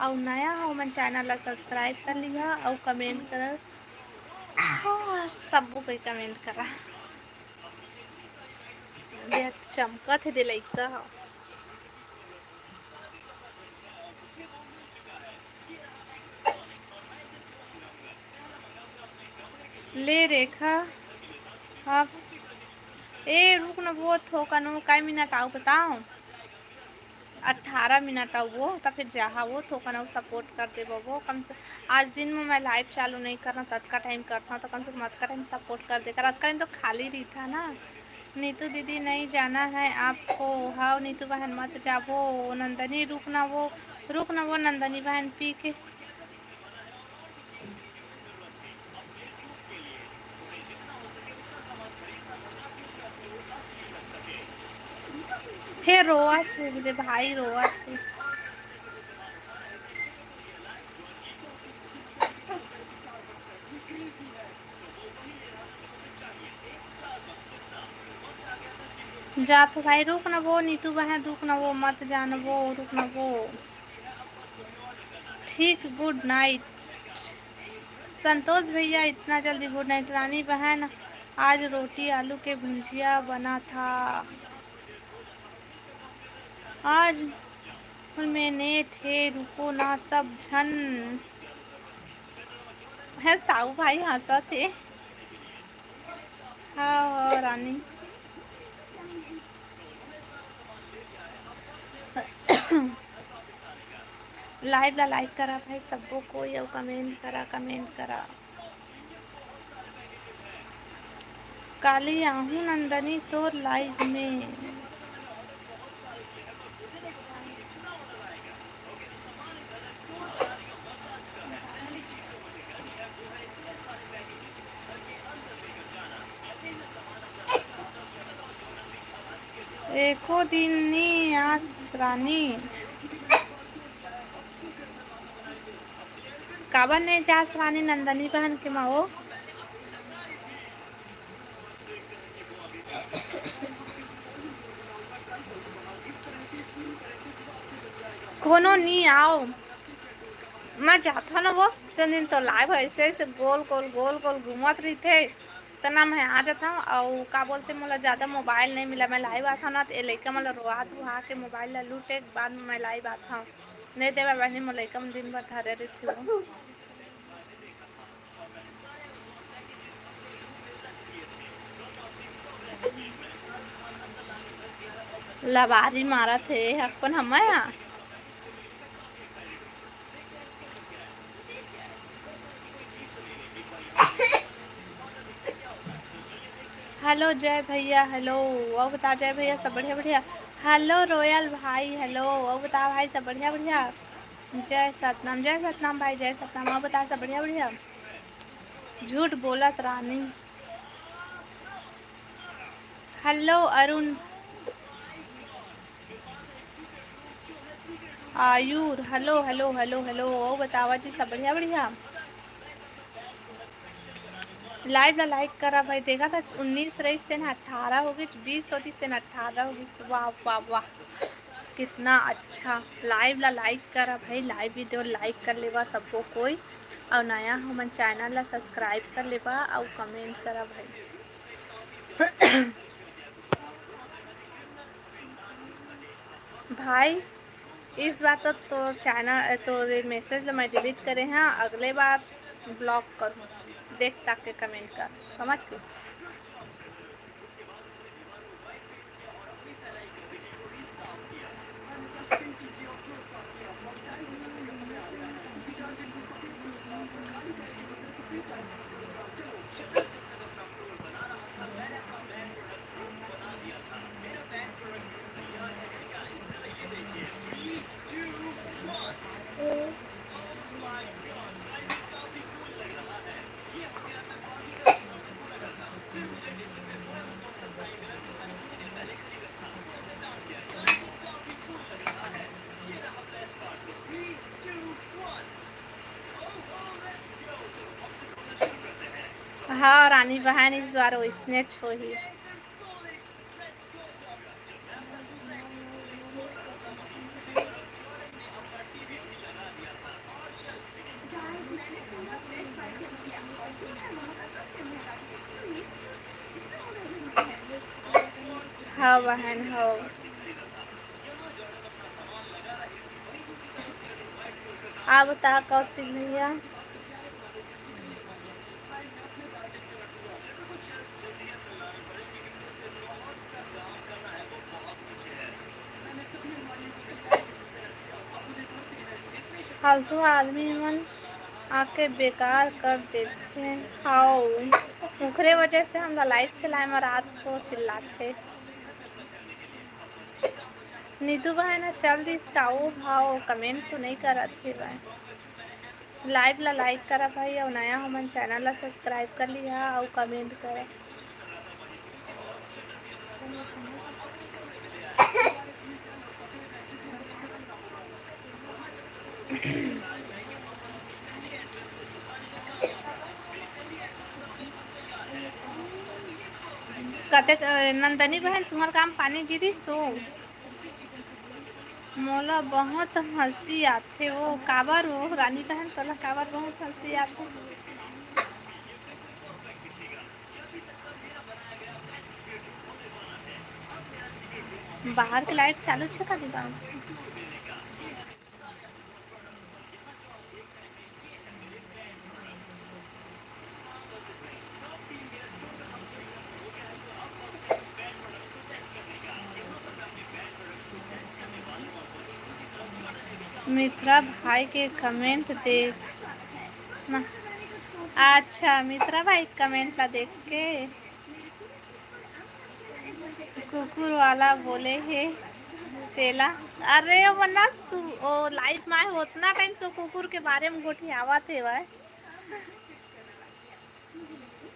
अउ नया हो मन, चैनल ला सब्सक्राइब कर लिहा अउ कमेंट कर। हाँ, सबो कोई कमेंट करा। ये चमकत हे दे लइका ह। ले रेखा, आप स-, ए, रुक न, वो थोकन, वो काय मिनट आऊ बताओ? अठारह मिनट आऊ वो, त फिर जहाँ वो थोकन आऊ सपोर्ट कर देबो वो। कम से, आज दिन में मैं लाइव चालू नहीं करना, ततका टाइम करता हूँ, तो कम से कम अतका टाइम सपोर्ट कर दे कर। अतका टाइम तो खाली रही था ना। नीतू दीदी, नहीं जाना है आपको? हाँ, नीतू बहन, मत जाबो। नंदनी, रुक ना वो, रुक ना वो, नंदनी बहन, पी के। हे रोवत हे दे भाई, रोवत हे। जात हो भाई, रुक न वो, नीतू बहन, रुक न वो, मत जान वो, रुक न वो। ठीक, गुड नाइट। संतोष भैया, इतना जल्दी गुड नाइट? रानी बहन, आज रोटी आलू के भुंजिया बना था। आज फुल में नेट हे, रुको ना सब झन। है साहू भाई हंसत हे। हाँ, हाँ, रानी। लाइव ला लाइक करा भाई, सबो कोई, अउ कमेंट करा, कमेंट करा। काली आहूँ नंदनी तोर लाइव में। एको दिन नी आस रानी। काबर नहीं जास रानी नंदनी बहन के माँ वो? कोनो नी आओ, मैं जाथो ना वो, तीन दिन तो लाइव ऐसे ऐसे गोल गोल गोल गोल घूमत रहिथे, त ना मैं आ जाथो। अउ का बोलते, मोला ज़्यादा मोबाइल नहीं मिला, मैं लाइव आथो ना, त ए लइका मोला रोआ धोआ के मोबाइल ला लूटे के बाद में मैं लाइव आथो। नहीं देवा बहनी, मोर लइका मन दिन भर धरे रहिथे वो। लबारी मारत हे, अपन हम्मय आ। हेलो जय भैया, हेलो। अउ बता जय भैया, सब बढ़िया बढ़िया? हेलो रोयल भाई, हेलो। अउ बता भाई, सब बढ़िया बढ़िया? जय सतनाम, जय सतनाम भाई, जय सतनाम। अउ बता, सब बढ़िया बढ़िया? झूठ बोलत रानी। हेलो अरुण। आयुर, हेलो हेलो हेलो हेलो। अउ बतावा जी, सब बढ़िया बढ़िया? लाइव ला लाइक करा भाई। देखा था उन्नीस रहिस तेन अठारह हो गइस, बीस होतिस तेन अठारह हो गइस। वाह वाह वाह, कितना अच्छा। लाइव ला लाइक करा भाई, लाइव वीडियो लाइक कर लेवा सबो कोई, अउ नया हमन चैनल ला सब्सक्राइब कर लेवा अउ कमेंट करा भाई। भाई, इस बार तो तोर चैनल, तोर मैसेज ला मैं डिलीट करे हाँ, अगले बार ब्लॉक करूँ। देख ताक के कमेंट कर, समझ के। हाँ रानी बहन, इस बार वैसनेच होही। हव बहन, हव। आप बता कौशिक भैया। फालतू आदमी मन आके बेकार कर देथे। हाव, ओखरे वजह से हमला live चलाए म रात को चिल्लाथे। नीतू बहन ह चल दिस का? ओ भाव, comment तो नइ करत हेवय। Live ला like करा भाई, अउ नया हो मन channel ला subscribe कर लिहा अउ comment करा। कतेक, अ, नंदनी बहन, तुम्हर गाँव पानी गिरिस ओ? मोला बहुत हंसी आथे ओ। काबर ओ रानी बहन, तोला काबर बहुत हंसी आथे? बाहर के light चालू छे का दीवान से? मित्रा भाई के comment देख ना। अच्छा, मित्रा भाई comment ला देख के कुकुर वाला बोले हे तेला। अरे, वो ना सु-, वो live में आए, उतना time से कुकुर के बारे में गोठियावत हेवय।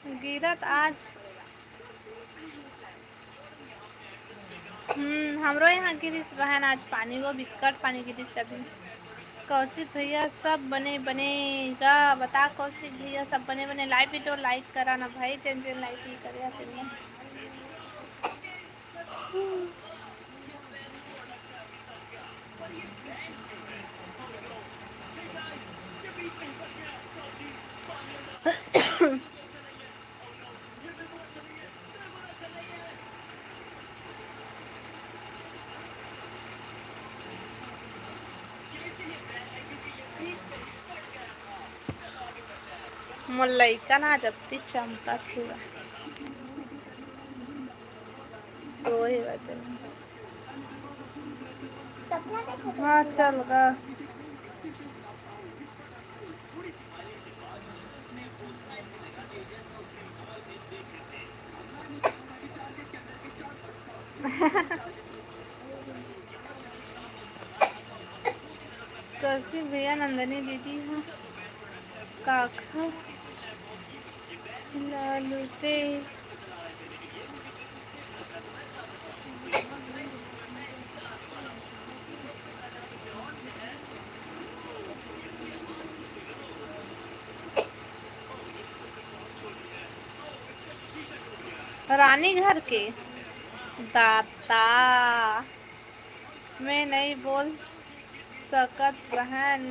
गिरत आज। हम्म, हमरो यहाँ गिरिस बहन आज पानी, वो बिक्कट पानी गिरिस अभी। कौशिक भैया सब बने बने गा, बता कौशिक भैया सब बने बने। Live video like करा ना भाई, जेन जेन like नहीं करे अभी। मोर लइका ना जब तक चमकत हे, सोए बा तेला। हाँ, चल गा। कौशिक भैया, नंदनी दीदी ह काखर ला लूटे। रानी घर के दाता। मैं नहीं बोल सकत बहन।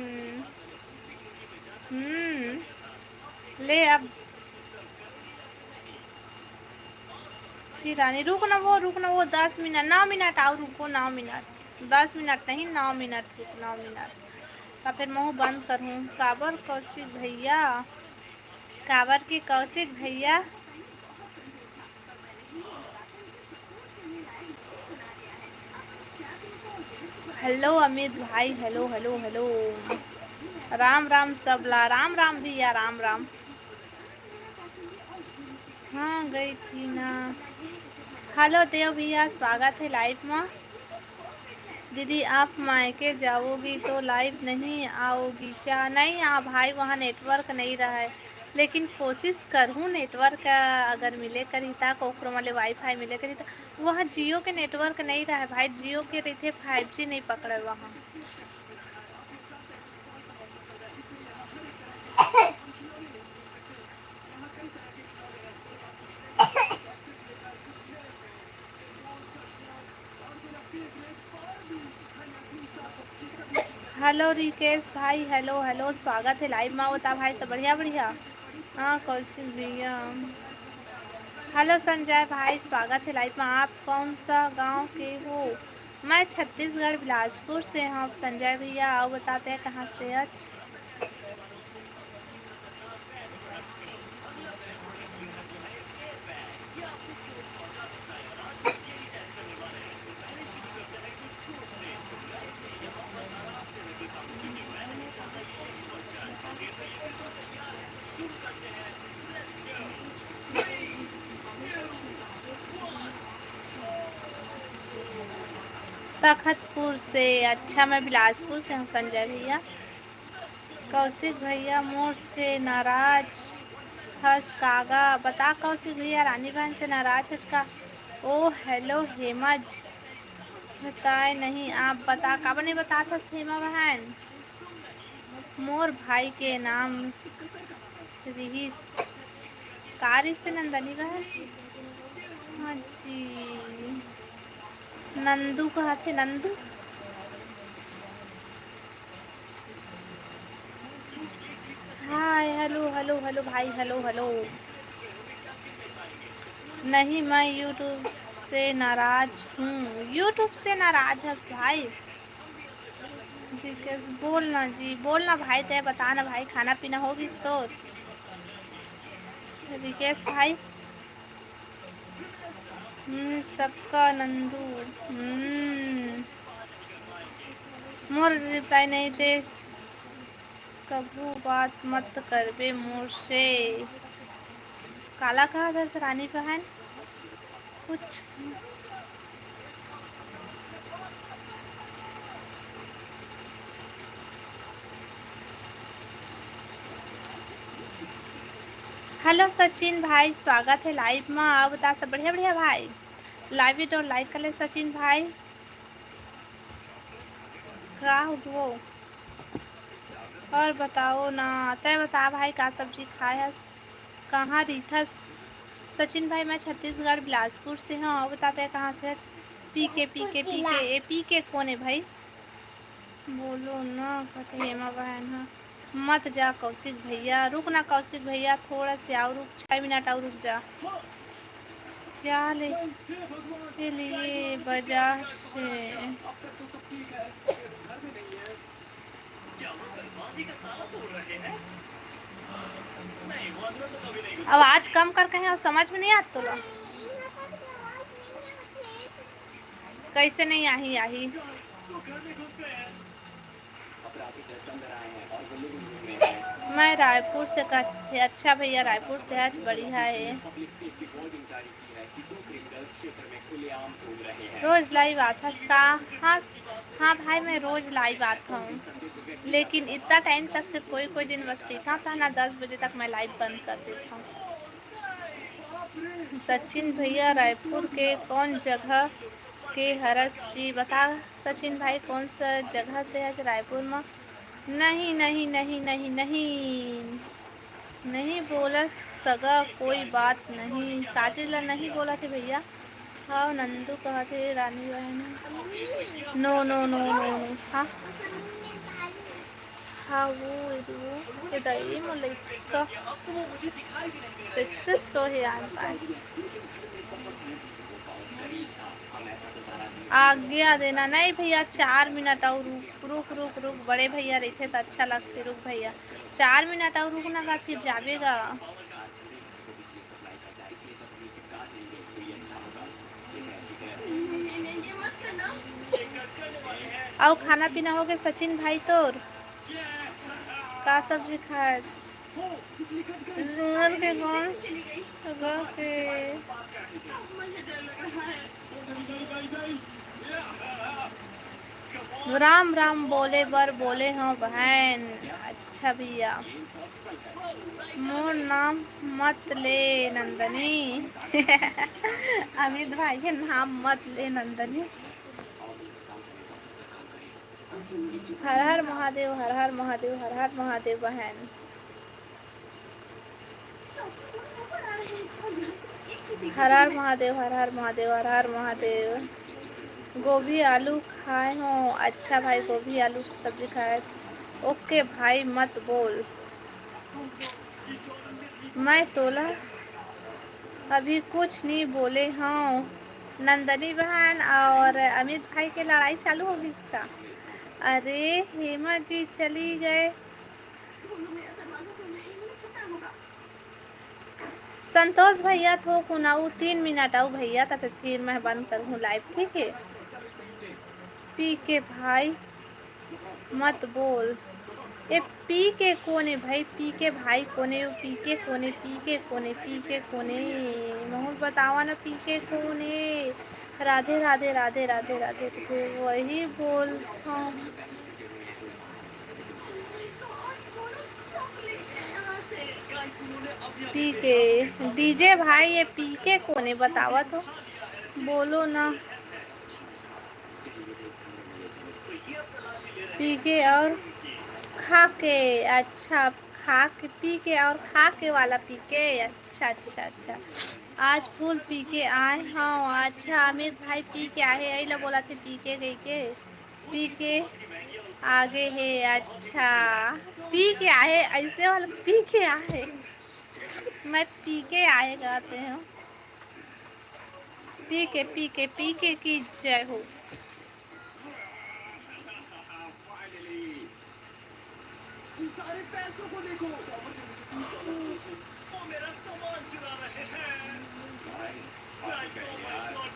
हम्म, ले अब फिर रानी, रुक ना वो, रुक ना वो, दस मिनट, नौ मिनट आओ, रुको, नौ मिनट, दस मिनट नहीं, नौ मिनट, रुक, नौ मिनट, तब फिर महू बंद करहूँ। काबर कौशिक भैया, काबर के कौशिक भैया। हेलो अमित भाई, hello, hello, hello. Ram Ram सबला, राम राम भैया, राम राम। हाँ, गई थी ना। हेलो देव भैया, स्वागत है live में। दीदी, आप मायके जाओगी तो live नहीं आओगी क्या? नहीं, हाँ भाई, वहाँ network नहीं रहा है, लेकिन कोशिश करहूँ network अगर मिले करी ता, कोखरो वाले WiFi मिले करी ता। वहाँ Jio के network नहीं रहा है भाई, Jio के रहिथे, five G नहीं पकड़े वहाँ। हेलो रिकेश भाई, हेलो, हेलो, स्वागत है live में। बता भाई, सब बढ़िया, बढ़िया? हाँ, कौशिक भैया। हेलो संजय भाई, स्वागत है लाइव में। आप कौन सा गांव के हो? मैं छत्तीसगढ़ बिलासपुर से हूँ। संजय भैया, आओ बताते हैं कहाँ से आज। तखतपुर से। अच्छा, मैं बिलासपुर से हूँ संजय भैया। कौशिक भैया मोर से नाराज हस कागा? बता कौशिक भैया, रानी बहन से नाराज हस का? ओ हेलो हेमज, बताए नहीं आप बता, काबर नहीं बतात हस हेमा बहन? मोर भाई के नाम रिहिस। का रिहिस नंदनी बहन? हाँ जी, नंदू कहत हे, नंदू। हाय, हेलो, हेलो, हेलो भाई, हेलो, हेलो। नहीं, मैं YouTube से नाराज हूँ। YouTube से नाराज हस भाई? रिकेश, बोल ना जी, बोल ना भाई, तय बता ना भाई, खाना पीना हो गिस तोर? रिकेश भाई, हम्म, सबका नंदू, हम्म, मोर रिप्लाई नहीं देस, कभू बात मत करबे मोर से। काला कहा था रानी बहन? कुछ। हेलो सचिन भाई, स्वागत है लाइव में। आओ बता सब बढ़िया बढ़िया भाई, लाइव video like कर ले सचिन भाई। का हो? और बताओ ना, तय बता भाई, का सब्जी खाए हस? कहाँ रहिथस? सचिन भाई, मैं छत्तीसगढ़ बिलासपुर से हूँ। और बताते हैं कहाँ से हस? पी के, पी के, पी के, ए पी के कौन है भाई? बोलो ना, कथे हेमा बहन ह। मत जा कौशिक भैया, रुक ना कौशिक भैया, थोड़ा से और रुक, छः मिनट और रुक जा। क्या ले के लिए बाजार से? आवाज कम कर कहे, समझ में नहीं आत तोला? कैसे नहीं आही, आही? मैं रायपुर से कथे। अच्छा भैया, रायपुर से आज बढ़िया है। रोज लाइव आथस का? हाँ, हाँ भाई, मैं रोज लाइव आता हूँ, लेकिन इतना टाइम तक से कोई कोई दिन बस लिखा था ना, दस बजे तक मैं लाइव बंद कर देता हूँ। सचिन भैया, रायपुर के कौन जगह के हरस जी? बता सचिन भाई, कौन सा जगह से है रायपुर में? नहीं, नहीं, नहीं, नहीं, नहीं, नहीं बोला सगा, कोई बात नहीं। काची ला नहीं बोला थे भैया? हाँ, नंदू कहा थे रानी बहन। नो, नो, नो, नो, नो। हाँ, हाँ, वो, वो, ये दाई, मोर लइका। कैसे सोहे आन पाए? आज्ञा देना। नहीं भैया, चार मिनट और रुक, रुक, रुक, रुक। बड़े भैया रहिथे त अच्छा लगथे। रुक भैया, चार मिनट और रुक ना गा, फिर जाबे गा। अउ खाना पीना हो गए सचिन भाई तोर? का सब्जी खास? झुंगन के कौन स-, के? राम राम बोले बर बोले हो बहन। अच्छा भैया, मोर नाम मत ले नंदनी। अमित भाई के नाम मत ले नंदनी। हर हर महादेव, हर हर महादेव, हर हर महादेव बहन। हर हर महादेव, हर हर महादेव, हर हर महादेव। गोभी आलू खाए हो? अच्छा भाई, गोभी आलू की सब्जी खाए। ओके भाई, मत बोल। मैं तोला अभी कुछ नहीं बोले हूँ। नंदनी बहन और अमित भाई के लड़ाई चालू हो गई इसका। अरे हेमा जी चली गए। संतोष भैया थोकुन अउ तीन मिनट अउ भैया, तब फिर मैं बंद करूँ लाइव, ठीक है? पी के भाई मत बोल। ए पी के कोने भाई, पी के भाई कोने, पी के कोने, पी के कोने, पी के कोने, महूँ बतावा ना पी के कोने। राधे राधे राधे राधे राधे राधे, वही बोलता हूँ। पी के डीजे भाई, ये पी के कोने बतावा तो, बोलो ना। पी के और खा के, अच्छा, खा के, पी के और खा के वाला पी के, अच्छा अच्छा अच्छा। आज फुल पी के आए हूँ। अच्छा अमित भाई पी के आए हे, यही ला बोला थे पी के गई के, पी के आगे हे। अच्छा पी के आए, ऐसे वाला पी के आए, मैं पी के आए कहते हूँ। पी के पी के पी के की जय हो। इन सारे पैसों को देखो, वो मेरा सामान चुरा रहे हैं। भाई, भाई,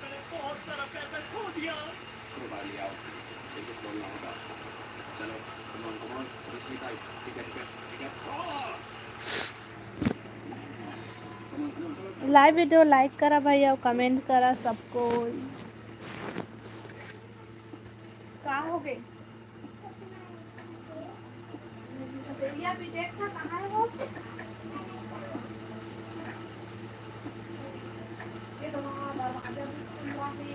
मैंने बहुत सारा पैसा खो दिया। कोई बात नहीं, आओ, इसे खोलना होगा। चलो, come on, come on, दूसरी side। ठीक है, ठीक है, ठीक है। लाइव वीडियो लाइक करा भाई, और कमेंट करा सबको। का हो गई? भैया विजय का कहाँ है वो? ये तो वहाँ दरवाजा भी खुला है।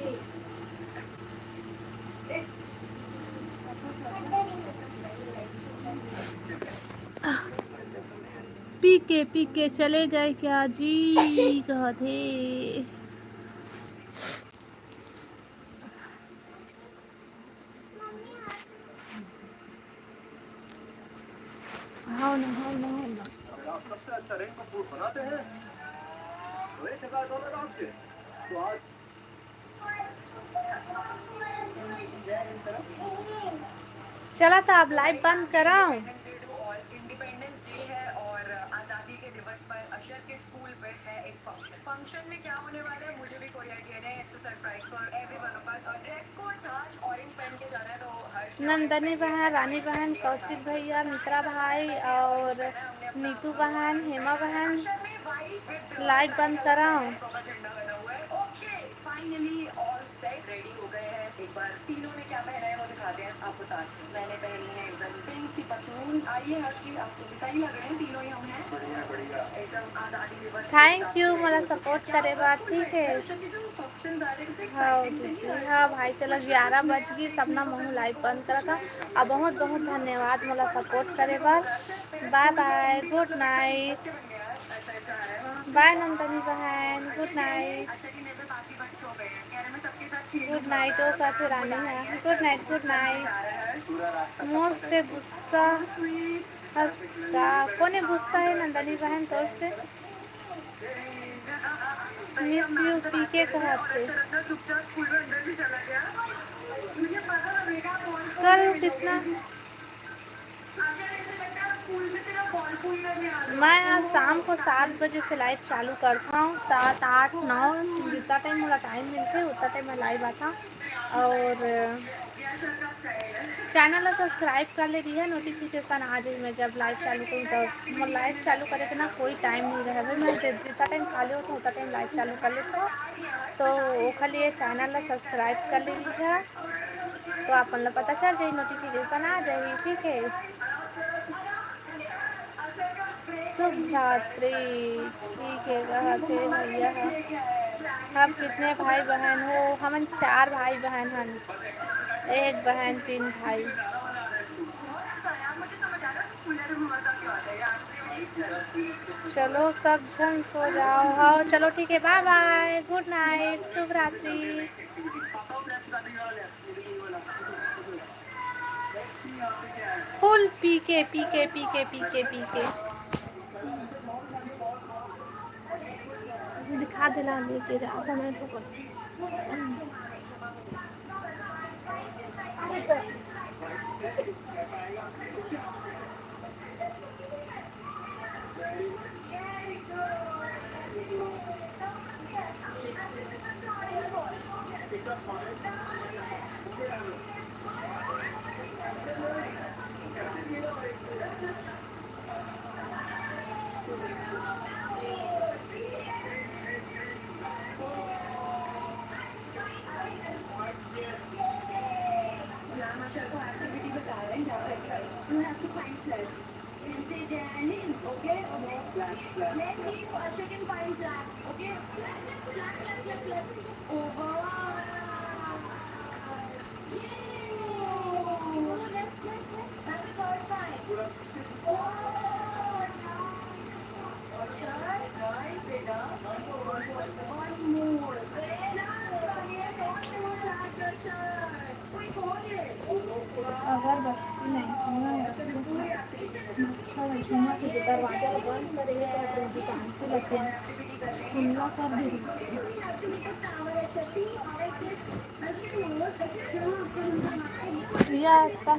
एक पी के पी के चले गए क्या जी? कहत हे। हाँ ना, हाँ ना, हाँ ना। अगर आप सबसे अच्छा रैंक को पूर्ण बनाते हैं, तो एक हजार डॉलर आपके। तो आज चला था, अब लाइव बंद कराओ। इंडिपेंडेंस डे है और आज़ादी के दिवस पर अशर के स्कूल पे है एक फंक्शन। फंक्शन में क्या होने वाला है, मुझे भी कोई आइडिया नहीं। It's a surprise for every one of us। और ड्रेस कोड था आज ऑरेंज पहन के जाना है, तो हर्ष नंदनी बहन, रानी बहन, कौशिक भैया, मित्रा भाई और नीतू बहन, हेमा बहन, लाइव बंद कराओ। प्रोपा झंडा बना हुआ है। ओके, finally all set, ready हो गए हैं। एक बार तीनों ने क्या पहना है वो दिखाते हैं आपको साथ में। मैंने पहनी है एकदम पिंक सी पतलून। आइए हर्ष जी, आपको भी सही लग रहे हैं, तीनों ही हम हैं। बढ़िया, बढ़िया। एकदम आज़ादी दिवस के हिसाब से। Thank you, मोला support करे बर, ठीक है। हाँ दीदी, हाँ भाई, चलो ग्यारह बज गई, सबना महूँ लाइव बंद करा था। अब बहुत बहुत धन्यवाद मोला support करे बर। Bye bye, good night। Bye Nandini बहन, good night। Good night ओ कथे रानी हा। Good night, good night। मोर से गुस्सा हस का? कोने गुस्सा है नंदनी बहन तोर से? Miss you पी के कहत हे। कल कितना मैं आज शाम को सात बजे से लाइव चालू करता हूँ, सात, आठ, नौ, जितना टाइम मोला टाइम मिलथे, उतना टाइम मैं लाइव आता हूँ। और चैनल ला सब्सक्राइब कर ले रही है, नोटिफिकेशन आ जाए, मैं जब लाइव चालू करूँ तब। मोर लाइव चालू करे के ना कोई टाइम नहीं रहे, मैं जब जितना टाइम खाली होता, उतना टाइम लाइव चालू कर लेता हूँ। तो ओखर लिए चैनल ला सब्सक्राइब कर ले रही है, तो आप मन ला पता चल जाही, नोटिफिकेशन आ जाही, ठीक है। शुभ रात्रि, ठीक है, कहत हे भैया ह। आप कितने भाई बहन हो? हमन चार भाई बहन हन, एक बहन, तीन भाई। चलो सब झन सो जाओ। हाँ चलो ठीक है, bye bye, good night, शुभ रात्रि। Full पी के, पी के, पी के, पी के, पी के। दिखा देला लेके जाता मैं तो। अगरबत्ती नहीं, अच्छा, झूमर के दरवाजा ला बंद करे हे, तो दुकान से लेके खुला कर दे। या का?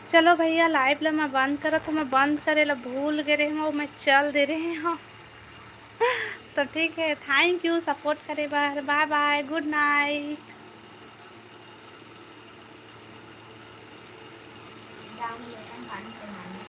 चलो भैया, live ला मैं बंद करत हूँ। मैं बंद करे ला भूल गे रहे हूँ, मैं चल दे रहे हूँ। तो ठीक है, thank you support करे बर। Bye bye, good night।